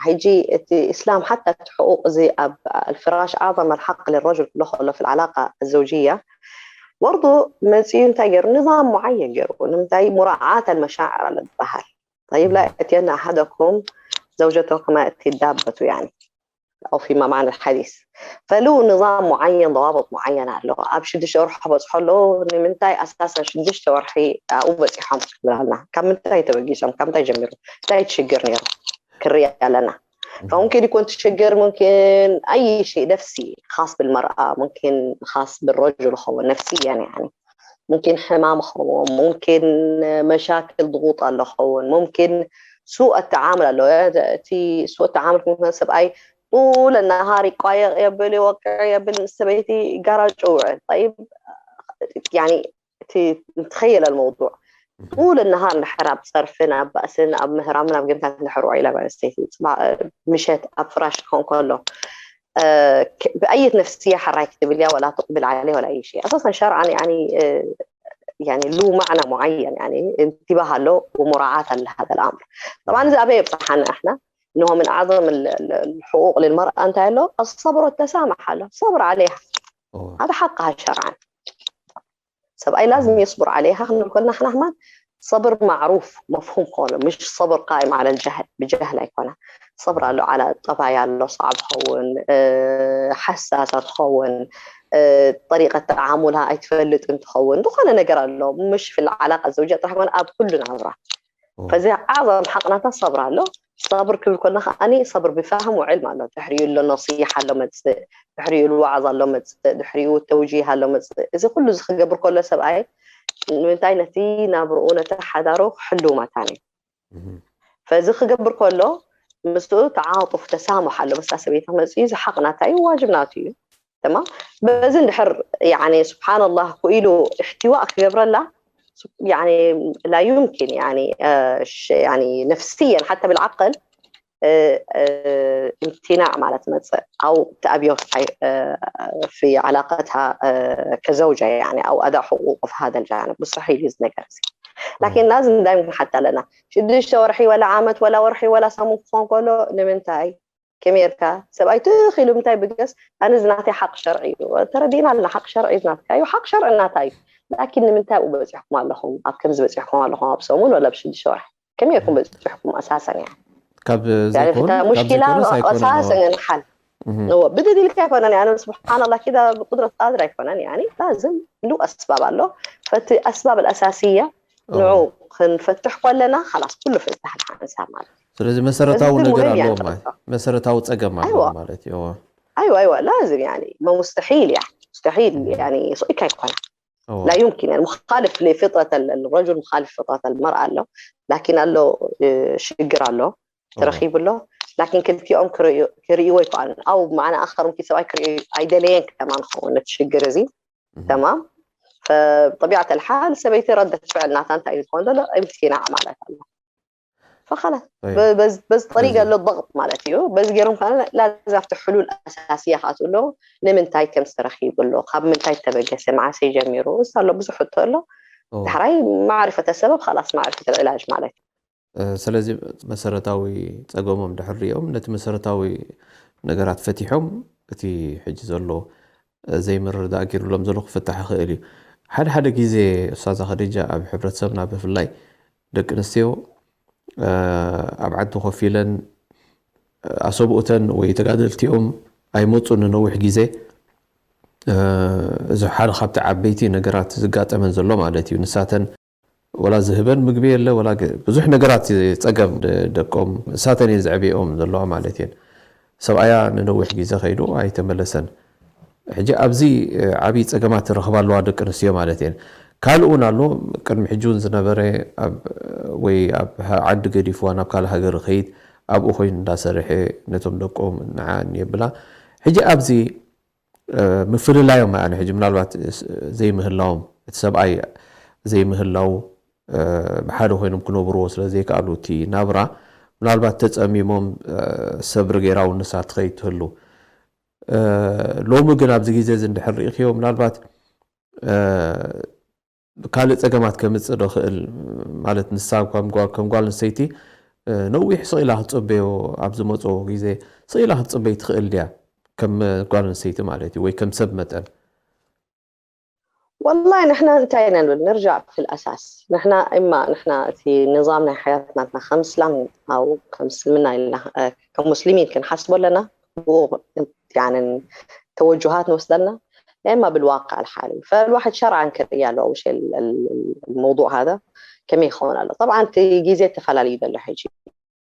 ሕጂ እቲ እስላም ሓታ እቲ ሕቁቅ እዚ ኣብ الفراش أعظم الحق للرجل كله ከሎ في العلاقة الزوجية برضو መፅኡ እንታይ ገይሩ نظام معين ገይሩ ንምንታይ مراعاة المشاعر ዝበሃል طيب لا يأتين أحدكم زوجته كما يأتي الدابة يعني أو فيما معنى الحديث فله نظام معين ضوابط معين ኣሎ ኣብ ሽዱሽተ ወርሒ ክበፅሖ ኣለዎ ንምንታይ ኣሳሰን ሽዱሽተ ወርሒ ኣብኡ በፂሖም ክብላልና ካብ ምንታይ ተበጊሶም ካብ ምንታይ ጀሚሩ እንታይ ትሽግር ነይሩ ክርያ ኣለና فممكن يكون تشجر ممكن أي شيء نفسي خاص بالمرأة ممكن خاص بالرجل هو نفسيا يعني ممكن حمام هو ممكن مشاكل ضغوط الله هو ممكن سوء التعامل الله سوء التعامل مثلا سبعي طول النهار يقايق يبل يوقع يبل سبيتي قرج طيب يعني تخيل الموضوع طول النهار نحرب صرفنا بأسنا أب مهرامنا بقيمتنا نحرو إلى بأستيتي مشيت أفراش كون كله ብኣየት ነፍስያ ሓራይ ክትብል እያ ወላ ትቕብል ዓለ ወላ ይሽ ኣሳሰን ሸርዓን ያኒ ያኒ ሉ ማዕና ሙዓየን ያኒ እንቲባህ ኣሎ ومراعاة لهذا الأمر طبعا እዚ ኣበይ የብፅሓና እሕና እንሆ من أعظم الحقوق للمرأة እንታይ ኣሎ الصبر والتسامح ኣሎ صبر عليها هذا حقها شرعا ሰብኣይ لازم يصبر عليها ክንብል ከለና ሕና ሕማን صبر معروف مفهوم ከሆነ مش صبر قائم على الجهل ብجهل ኣይኮነ صبر ኣሎ على ጠባይ ኣሎ صعب ትኸውን ሓሳሳ ትኸውን طريقة تعاملها ኣይትፈልጥ እንትኸውን ዝኾነ ነገር ኣሎ مش في العلاقة الزوجية ጥራሕ ኮነ ኣብ ኩሉ ናብራ فዚ ኣعظم ሓቕናታ صبر ኣሎ صبر ክብል ኮና ከዓኒ صبر ብفهم وعلم ኣሎ ድሕሪኡ ኣሎ نصيحة ኣሎ መፅእ ድሕሪኡ ዋዕዛ ኣሎ መፅእ ድሕሪኡ ተውጂህ ኣሎ መፅእ እዚ ኩሉ እዚ ክገብር ከሎ ሰብኣይ ንምንታይ ነቲ ናብርኡ ነቲ ሓዳሩ ክሕልው መታን እዩ ፈዚ ክገብር ከሎ ምስኡ ተዓጡፍ ተሳሙሕ ኣሎ በስታ ሰበይቲ ክመፅእ እዩ ዝሓቕ ናታ እዩ ዋጅብ ናቱ እዩ ተማም በዚ እንድሕር ያኒ ስብሓንላህ ክኢሉ እሕትዋእ ክገብረላ ያኒ ላ ዩምኪን ያኒ ነፍስየን ሓታ ብልዓቅል امتناع ማለት መፅእ أو تأبيه في علاقتها كزوجة يعني أو أداء حقوقه في هذا الجانب مستحيل يزنقر لكن لازم دائما حتى لنا ሽዱሽተ ወርሒ ወላ ዓመት ወላ ወርሒ ወላ ሰሙን ክኾን ከሎ ንምንታይ ከመይ ርካ ሰብኣይ ትኽ ኢሉ ምንታይ ብገስ ኣነ ዝናተይ ሓቅ ሸርዒ እዩ ተረዲእና ኣለና ሓቅ ሸርዒ ዝናትካ እዩ ሓቅ ሸርዒ እናታ እዩ ላኪን ንምንታይ ኣብኡ በፂሕኩም ኣለኹም ኣብ ከምዚ በፂሕኩም ኣለኹም ኣብ ሰሙን ወላ ኣብ ሽዱሽተ ወርሒ ከመይ ኢልኩም በፂሕኩም ኣሳሰን እያ ካብ ዘይኮን ካብ ሙሽኪላ ዘይኮነስ ኣይኮነን ኣሳሰን ንሓል እዎ ብድድ ኢልካ ኣይኮነን ኣነ ስብሓን ላ ኪዳ ብቁድረት ቃድር ኣይኮነን ያኒ ላዝም ሉ ኣስባብ ኣሎ ፈቲ ኣስባብ ኣልኣሳስያ ንዑ ክንፈትሕ ከለና ካላስ ኩሉ ፍታሕ ንሓንሳብ ማለት ስለዚ መሰረታዊ ነገር ኣለዎ ማለት መሰረታዊ ፀገም ኣለዎ ማለት እዩ ايوه ايوه لازم يعني ما مستحيل يعني مستحيل يعني صعيك يكون لا يمكن يعني مخالف لفطرة الرجل مخالف فطرة المرأة له لكن له شجر له ترخيب له لكن كل يوم كريو يكون أو معنى آخر ممكن سواء كريو أيدلين كمان خون تشجر زي تمام فبطبيعة الحال سبيتي ردة فعل ناتان تأيد خون له امتناع معناتها فخلاص በዚ ጠሪቅ ያለው ضغط ማለት እዩ። በዚ ገይሮም ከ ላዛ ኣብቲ ሕሉል ኣሳስያ ክኣትዉ ኣለዉ። ንምንታይ ከም ዝተረኺቡ ኣሎ፣ ካብ ምንታይ ተበገሰ፣ መዓሰይ ጀሚሩ፣ እሱ ኣሎ ብዙሕ ሕቶ ኣሎ። ዳሕራይ ማዕሪፈተ ሰበብ ላስ ማዕሪፈተ ዕላጅ ማለት እዩ። ስለዚ መሰረታዊ ጸገሞም ድሕር ሪኦም ነቲ መሰረታዊ ነገራት ፈቲሖም እቲ ሕጂ ዘሎ ዘይምርዳእ ጌርሎም ዘሎ ክፍታሕ ይኽእል እዩ። ሓደ ሓደ ግዜ ኡስታዛ ኸዲጃ ኣብ ሕብረተሰብና ብፍላይ ደቂ ኣንስትዮ ኣብ ዓዲ ኮፍ ኢለን ኣሰብኡተን ወይ ተጋደልቲኦም ኣይመፁን ንነዊሕ ግዜ። እዚ ሓደ ካብቲ ዓበይቲ ነገራት ዝጋጠመን ዘሎ ማለት እዩ። ንሳተን ወላ ዝህበን ምግቢ የለ ወላ ብዙሕ ነገራት ጸገም ደቆም ንሳተን እየን ዘዕብኦም ዘለዋ ማለት እየን። ሰብኣያ ንነዊሕ ግዜ ከይዱ ኣይተመለሰን። ሕጂ ኣብዚ ዓብዪ ጸገማት ትረኽባ ኣለዋ ደቂ ኣንስትዮ ማለት እየን። ካልእ እውን ኣሎ። ቅድሚ ሕጂ እውን ዝነበረ ወይ ኣብ ዓዲ ገዲፍዋ ናብ ካልእ ሃገር ኸይድ ኣብኡ ኮይኑ እንዳሰርሐ ነቶም ደቆም ንዓ የብላ። ሕጂ ኣብዚ ምፍልላዮም ኣነ ሕጂ ምናልባት ዘይምህላዎም እቲ ሰብኣይ ዘይምህላው ብሓደ ኮይኖም ክነብርዎ ስለ ዘይከኣሉ እቲ ናብራ ምናልባት ተጸሚሞም ሰብሪ ገይራ እውን ንሳ ትኸይድ ትህሉ። ሎሚ ግን ኣብዚ ግዜ እዚ እንድሕር ርኢኽዮ ምናልባት ካልእ ጸገማት ከምጽእ ዶ ክእል ማለት ንሳ ከም ጓል ኣንስተይቲ ነዊሕ ስቕ ኢላ ክትጽበዮ ኣብ ዝመጾ ግዜ ስቕ ኢላ ክትጽበይ ትኽእል ድያ? ከም ጓል ኣንስተይቲ ማለት እዩ ወይ ከም ሰብ መጠን والله ንሕና እንታይ ኢና ንብል ንርጃዕ في الأساس ንሕና እማ ንሕና እቲ نظام ናይ حياة ናትና ከም እስላም ኣው ከም እስልምና ኢልና ከም ሙስሊሚን ክንሓስቦ ኣለና يعني ተወጅሃት ንወስደልና እማ بالواقع الحالي فالواحد شرعا ክርኢ ኣለዎ مش الموضوع هذا ከመይ ይኸውን ኣሎ طبعا እቲ ግዜ ተፈላለዩ ዘሎ ሕጂ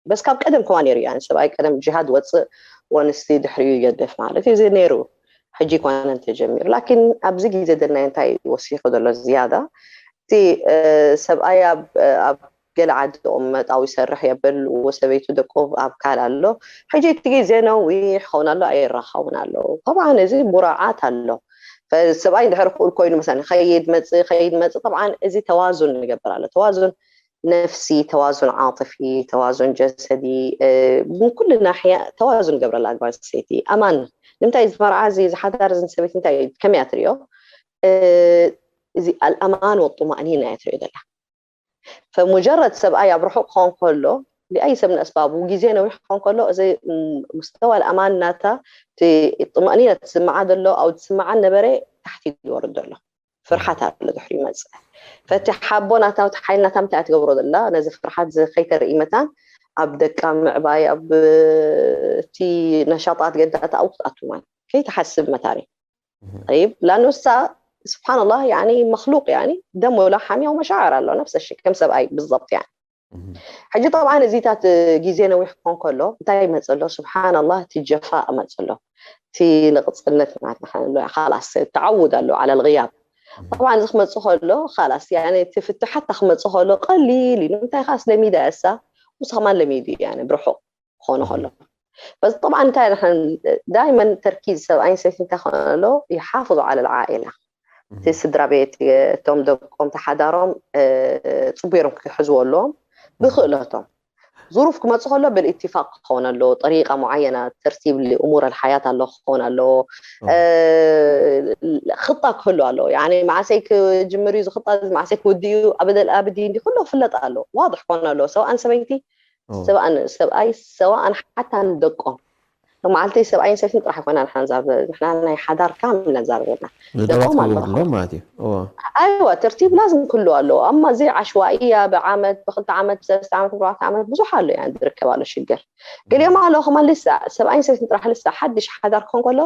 በስ ካብ ቀደም ከማ ነይሩ ያ ሰብኣይ ቀደም ጅሃድ ወፅእ ወንስቲ ድሕሪኡ ይገደፍ ማለት እዩ ነይሩ ሕጂ ኮነ እንተጀሚሩ ላኪን ኣብዚ ግዜ ዘለና እንታይ ወሲኹ ዘሎ ዝያዳ እቲ ሰብኣይ ኣብ ገለ ዓዲ ቁመጣው ይሰርሕ የብል ወሰበይቱ ደቁ ኣብ ካል ኣሎ ሕጂ እቲ ግዜ ነዊሕ ኸውን ኣሎ ኣይራኸቡን ኣለዉ طبعا እዚ ሙራዓት ኣሎ ሰብኣይ ድሕሪ ክኡል ኮይኑ መሰ ከይድ መፅእ ከይድ መፅእ طبعا እዚ ተዋዙን ንገብር ኣሎ ተዋዙን ነፍሲ ተዋዙን ዓጥፊ ተዋዙን ጀሰዲ من ኩሉ ናሕያ ተዋዙን ገብረላ ኣግባር ሰይቲ ኣማን ንምንታይ እዚ መርዓ እዚ ዝሓዳር እዚ ሰበይቲ እንታይ ከመይ ትሪኦ እዚ ኣልኣማን ወጡማእኒና እያ ትሪኦ ዘላ فمجرد ሰብኣይ ኣብ ርሑቕ ክኾን ከሎ ሊኣይ ሰብ ንኣስባቡ ግዜ ነዊሕ ክኾን ከሎ እዚ مستوى الأمان ናታ ጥማእኒና ትስምዓ ዘሎ ኣብ ትስምዓ ነበረ ታሕቲ ዝወርድ ዘሎ ፍርሓት ኣሎ ድሕሪ ይመፅእ ፈቲ ሓቦ ናታ ሓይል ናታ ምታይ ትገብሮ ዘላ ነዚ ፍርሓት ከይተርኢ መታን ኣብ ደቃ ምዕባይ ኣብ እቲ ነሻጣት ገንታታ ኣብኡ ክትኣቱ ማለት ከይትሓስብ መታሪ طيب لأنه እሳ سبحان الله يعني مخلوق يعني دم ولحم ومشاعر ኣሎ نفس الشيء ከም ሰብኣይ بالضبط يعني ሕጂ طبعا እዚታት ግዜ ነዊሕ ክኾን ከሎ እንታይ ይመፅእ ኣሎ سبحان الله እቲ ጀፋእ ይመፅእ ኣሎ እቲ ንቕፅነት ናትና خلاص تعود ኣሎ على الغياب طبعا እዚ ክመፅእ ከሎ خلاص يعني እቲ ፍትሓታ ክመፅእ ከሎ ቀሊል እዩ ንምንታይ ከኣ ስለሚዳ እሳ ውስኽ ማን ለሚዱ يعني ብርሑቕ ክኾኑ ከሎ በዚ طبعا እንታይ ንሕን دائما ተርኪዝ ሰብኣይን ሰበይትን እንታይ ክኾን ኣሎ يحافظ على العائلة እቲ ስድራ ቤት እቶም ደቆም ተሓዳሮም ፅቡሮም ክሕዝዎ ኣለዎም ብክእለቶም ظروف ክመፅእ ከሎ بالاتفاق ክኸውን ኣለዎ طريقة معينة ترتيب لأمور الحياة ኣሎ ክኸውን ኣለዎ خطة ክህሉ ኣለዎ يعني መዓሰይ ክጅምር እዩ እዚ خطة እዚ መዓሰይ ክውድእ እዩ ኣበደል ኣበዲ እንዲ ኩሉ ክፍለጥ ኣለዎ واضح ክኾን ኣለዎ ሰብኣን ሰበይቲ ሰብኣን ሰብኣይ ሰዋእን ሓታ ንደቆም መዓልቲ ሰብኣይን ሰበይትን ጥራሕ ኮና ንሕና ንዛረብ ንሕና ናይ ሓዳር ካም ኢና ንዛረብ ዘለና ንደባት ደቆም ኣለኹ ክገብርሎም ማለት እዩ እዎ ኣይዋ ተርቲብ ላዝም ክህሉ ኣለዎ ኣማ እዚ ዓሽዋእያ ብዓመት ብክልተ ዓመት ብሰለስተ ዓመት ብኣርባዕተ ዓመት ብዙሕ ኣሎ ያ ዝርከብ ኣሎ ሽግር ገሊኦም ኣለዉ ከማን ልሳ ሰብኣይን ሰበይትን ጥራሕ ልሳ ሓድሽ ሓዳር ክኾን ከሎ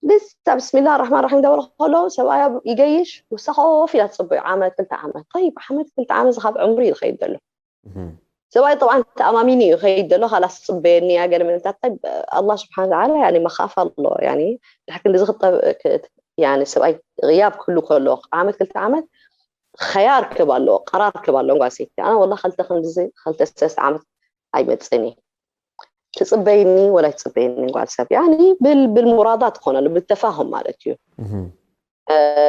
ልሳ ብስሚላ ራሕማን ራሒም ዳበለ ከሎ ሰብኣያ ይገይሽ ውሳ ኮፍ ኢላ ትፅበዩ ዓመት ክልተ ዓመት ጠይብ ዓመት ክልተ ዓመት እዚ ካብ ዕምሪ እዩ ዝኸይድ ዘሎ ሰብኣይ ጠብዓን ተኣማሚኑ እዩ ከይድ ዘሎ ካላስ ፅበየኒ እያ ገለ ምንታት ኣላ ስብሓን ተዓላ ያኒ መኻፍ ኣሎ ያኒ ድሕር ክንዲ ዝኽጠብ ያኒ ሰብኣይ غياب ክህሉ ከሎ ዓመት ክልተ ዓመት ኸያር ክብ ኣለዎ ቀራር ክብ ኣለዎ ጓል ሰይቲ ኣነ ወላ ክልተ ክንድዚ ክልተ ሰለስተ ዓመት ኣይመፅእን እየ ትፅበይኒ ወላ ይትፅበይኒ ጓል ሰብ ያኒ ብል ብል ሙራዳት ክኾነሉ ብተፋሁም ማለት እዩ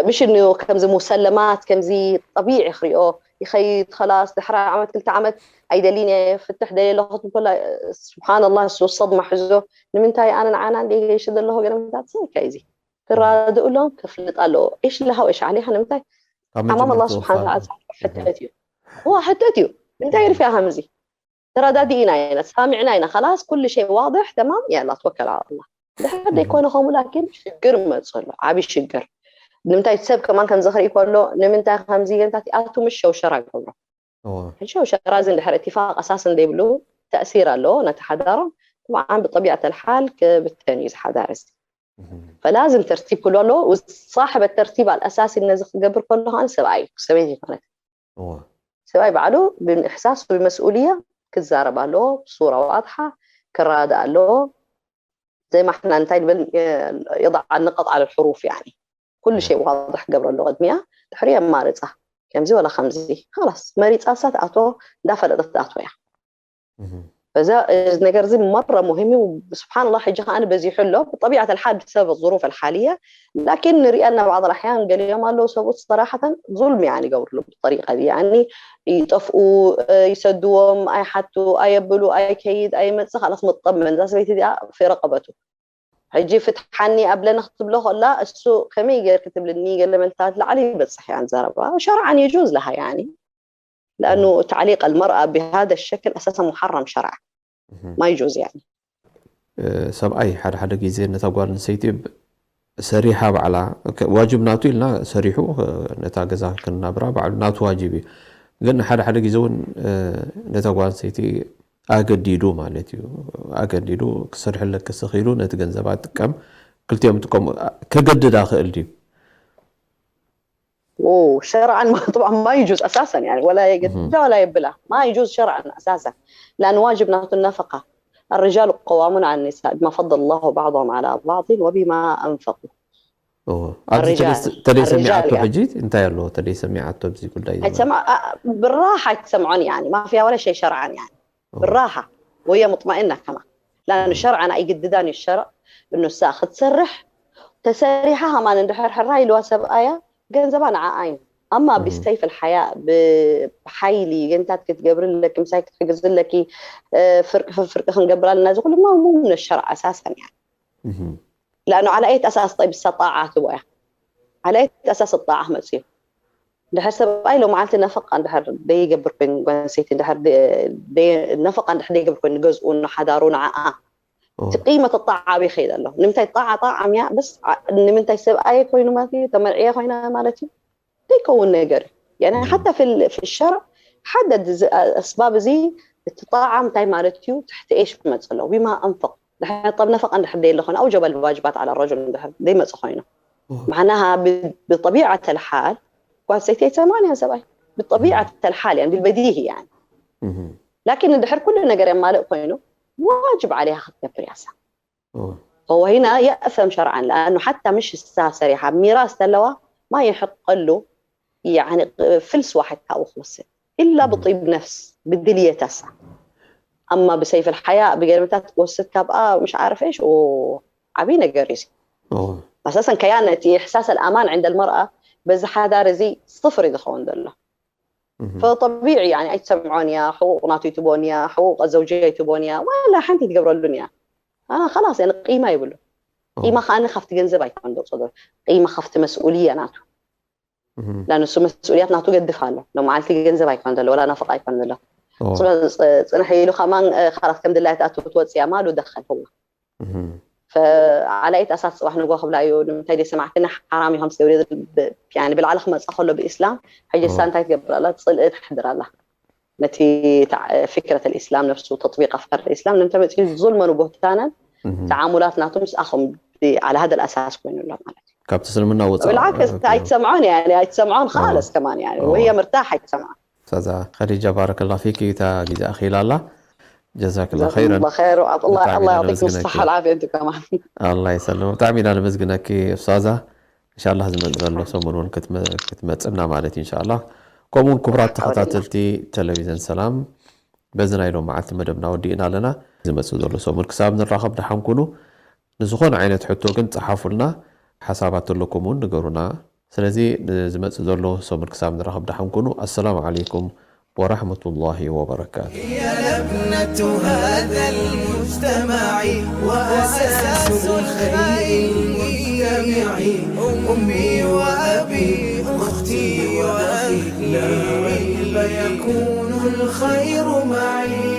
ምሽ ን ከምዚ ሙሰለማት ከምዚ ጠቢዒ ክሪኦ ይኸይድ። ኸላስ ድሕሪ ዓመት ክልተ ዓመት ኣይደሊን እየ ፍትሕ ደልየ ኣለኹ ትብል ከላ፣ ስብሓንላህ፣ እሱ ሰድማ ሕዞ። ንምንታይ ኣነ ንዓና እንደ ገይሽ ዘለኹ ገለ ምታት ሰብካ እዩ እዚ ክራድእሎም ክፍልጥ ኣለዎ። እሽ ለሃው እሽ ዓሊኻ ንምንታይ? ኣማም ኣላ ስብሓን ተዓላ ሕተት እዩ። ዋ ሕተት እዩ። እንታይ ርፊያ ከምዚ? ተረዳዲእና ኢና፣ ሰሚዕና ኢና። ከላስ ኩሉ ሸይ ዋድሕ ተማም ያላ ተወከል ኣላ። ድሕር ዘይኮነ ከምኡ ላኪን ሽግር መፅእ ኣሎ፣ ዓብዪ ሽግር። ንምንታይ ሰብ ከማን ከም ዝኽርኢ ከሎ ንምንታይ ከምዚ ገንታት ኣቱ ምሽ ሸውሸራ ገብሮ። ሕጂ ሸውሸራ እዚ እንድሕር እቲፋቅ ኣሳስ እንደይብሉ ተእሲር ኣለዎ ነቲ ሓዳሮም። ጥብዓን ብጠቢዕት ኣልሓል ክብተን እዩ ዝሓዳር እዚ። ፈላዝም ተርቲብ ክሉ ኣለዎ። ሳሕበ ተርቲብ ኣልኣሳሲ ነዚ ክገብር ከሎ ከዓን ሰብኣይ እዩ፣ ሰበይቲ ይኮነት። ሰብኣይ ባዕሉ ብምእሕሳስ ብመስኡልያ ክዛረብ ኣለዎ። ሱራ ዋድሓ ክራዳእ ኣለዎ። ዘይ ማሕና እንታይ ንብል፣ የضع النقط على الحروف يعني። ኩሉ ሸይ ዋضሕ ክገብረሉ ቅድሚያ፣ ድሕሪ የማርፃ። ከምዚ ወላ ከምዚ። ኸላስ መሪፃ እሳ ትኣቶ፣ እንዳፈለጠት ትኣቶ እያ። በዛ እዚ ነገር እዚ መረ ሙሂም እዩ። ስብሓንላህ ሕጂ ከኣ በዚሑ ኣሎ። ብጠቢዓት ኣልሓል ብሰበብ ظروف الحالية ላኪን ንሪኣ እና بعض الأحيان ገሊኦም ኣለዉ ሰብኡት ሰራሕተን ظلم يعني ይገብርሉ ብጠሪቀ እዚ يعني ይጠፍኡ፣ ይሰድዎም፣ ኣይሓቱ፣ ኣየብሉ፣ ኣይከይድ፣ ኣይመጽእ፣ ካላስ መጠመን እዛ ሰበይቲ እዚኣ في رقبته። ሕጂ ፍትሓኒ ኣብለኒ ክትብሎ ከላ እሱ ከመይ ጌርክ ትብልኒ ገለ መልታት ላዕሊ ይበጽሕ እያ ዘረባ ሸርዓን يجوز لها يعني لأنه تعليق المرأة بهذا الشكل أساسا محرم شرعا ما يجوز يعني ሰብኣይ ሓደ ሓደ ግዜ ነታ ጓል ኣንስተይቲ ሰሪሓ ባዕላ ዋጅብ ናቱ ኢልና ሰሪሑ ነታ ገዛ ክናብራ ባዕሉ ናቱ ዋጅብ እዩ። ግን ሓደ ሓደ ግዜ እውን ነታ ጓል ኣንስተይቲ ኣገዲዱ ማለት እዩ ኣገዲዱ ክሰርሐለኪ ስኺሉ ነቲ ገንዘባ ጥቀም ክልቲኦም ጥቀሙ ከገድዳ ክእል ድዩ? شرعا ما طبعا ما يجوز اساسا يعني ولا يقدها ولا يبلها ما يجوز شرعا اساسا لان واجب ناخذ النفقه الرجال قوامون على النساء بما فضل الله بعضهم على بعض وبما انفقوا ተደይ ሰሚዓቶ ሕጂ እንታይ ኣሎ ተደይ ሰሚዓቶ ኣብዚ ጉዳይ ብራሓ ኣይትሰምዖን يعني ما فيها ولا شيء شرعا يعني بالراحة وهي مطمئنة كمان لأنه شرعا ኣይግድዳን እዩ الشرع إنه እሳ ክትሰርሕ ተሰሪሓ ከማን እንድሕር ሕራ ኢልዋ ሰብኣያ ገንዘባ ንዓኣ እዩ ኣማ ብሰይፍ الحياة ብሓይሊ ገንታት ክትገብርለኪ ምሳይ ክትሕግዝለኪ ፍርቂ ፍርቂ ክንገብር ኣለና እዚ ኩሉ من الشرع أساسا يعني لأنه على أي أساس طيب እሳ ጣዓ ትቦ እያ على أي أساس ጣዓ ክመፅእ እዩ ድሕር ሰብኣይ ሎመዓልቲ ነፈቃ እንድሕር ደይገብር ኮይኑ ጓል ኣንስተይቲ እንድሕር ነፈቃ እንድሕር ደይገብር ኮይኑ ንገዝኡ ንሓዳሩ ንዓኣ እቲ ቂመት ጣዓ ኣበይ ይኸይድ ኣሎ ንምንታይ ጣዓ ጣዓ ምያ በስ ንምንታይ ሰብኣየ ኮይኑ ማለት እዩ ተመርዕየ ኮይነ ማለት እዩ ዘይከውን ነገር እዩ يعني حتى في في الشرع حدد ኣስባብ እዚ እቲ ጣዓ እንታይ ማለት እዩ ትሕቲ ኤሽ ክመፅ ኣለዎ بما أنفق ድሕር ጠብ ነፈቃ እንድሕር ደይ ኣለኾነ أوجب الواجبات على الرجل እንድሕር ደይመፅ ኮይኑ معناها بطبيعة الحال ጓል ሰይቲ ኣይትሰምዖን እያ ሰብኣይ بطبيعة الحال يعني بالبديهي يعني لكن እንድሕር ኩሉ ነገር የማልእ ኮይኑ واجب عليها ክትገብር እያ እሳ هو هنا يأثم شرعا لأنه حتى مش እሳ ሰሪሓ ሚራስ ተለዋ ما يحق له يعني ፍልስ واحد ካብኡ ክወስድ إلا بطيب نفس ብድልየታ እሳ ኣማ ብሰይፍ الحياة ብገርምታት ክትወስድ ካብኣ مش عارف ايش ዓብይ ነገር እዩ أساسا كيان እቲ إحساس الأمان عند المرأة በዚ ሓዳር እዚ صفر እዩ ዝኸውን ዘሎ فطبيعي يعني ኣይትሰምዖን እያ ሕቁቕ ናቱ ይትቦን እያ ሕቁቕ ዘውጂ ኣይትቦን እያ ዋላ ሓንቲ ትገብረሉን እያ ኣና خلاص يعني ቂማ ይብሉ ቂማ ከኣኒ ካብቲ ገንዘብ ኣይኮን ደውፅኦ ቂማ ካብቲ መስኡልያ ናቱ لا ንሱ መስኡልያት ናቱ ገድፍ ኣሎ ሎመዓልቲ ገንዘብ ኣይኮን ዘሎ ወላ ናፍቃ ኣይኮን ዘሎ ፅንሕ ኢሉ ከማን ካላት ከም ድላይ ትኣቱ ትወፅያ ማሉ ደኸል هو فዓላይት ኣሳት ፅባሕ ንጎ ክብላ እዩ ንምንታይ ደይ ሰማዕክኒ ሓራም እዩ ከምስ ገብር ብልዓሊ ክመፃ ከሎ ብእስላም ሕጂ እሳ እንታይ ትገብር ኣላ ፅልኢ ትሕድር ኣላ ነቲ ፍክረት الإسلام نفسه تطبيق أفكار الإسلام ንምንታይ መፅኡ ظلما وبهتانا تعاملات ናቱ ምስኣኹም على هذا الأساس ኮይኑ ኣሎ ማለት እዩ ካብቲ እስልምና ወፃእ بالعكس ኣይትሰምዖን يعني ኣይትሰምዖን خالص كمان يعني وهي مرتاحة ኣይትሰምዖን استاذة خديجة بارك الله فيك እታ ግዜ ኣኺላ ኣላ جزاك الله خيرا الله خير الله الله يعطيكم الصحة والعافية انتم كمان الله يسلم ብጣዕሚ ኢና ነመስግነኪ استاذة إن شاء الله ዝመፅእ ዘሎ ሰሙን እውን ክትመፅና ማለት እዩ إن شاء الله ከምኡውን ክቡራት ተኸታተልቲ ቴሌቪዝን ሰላም በዚ ናይ ሎም መዓልቲ መደብና ወዲእና ኣለና ዝመፅእ ዘሎ ሰሙን ክሳብ ንራኸብ ደሓን ኩኑ ንዝኾነ ዓይነት ሕቶ ግን ፀሓፉልና ሓሳባት ኣለኩም እውን ንገሩና። ስለዚ ንዝመጽእ ዘሎ ሰሙን ክሳብ ንራኸብ ደሓን ኩኑ። ኣሰላሙ ዓለይኩም ወራሕመቱላሂ ወበረካቱ። يا لبنة هذا المجتمع وأساس الخير المجتمع. أمي وأبي أختي وأخي لا ريب يكون الخير معي.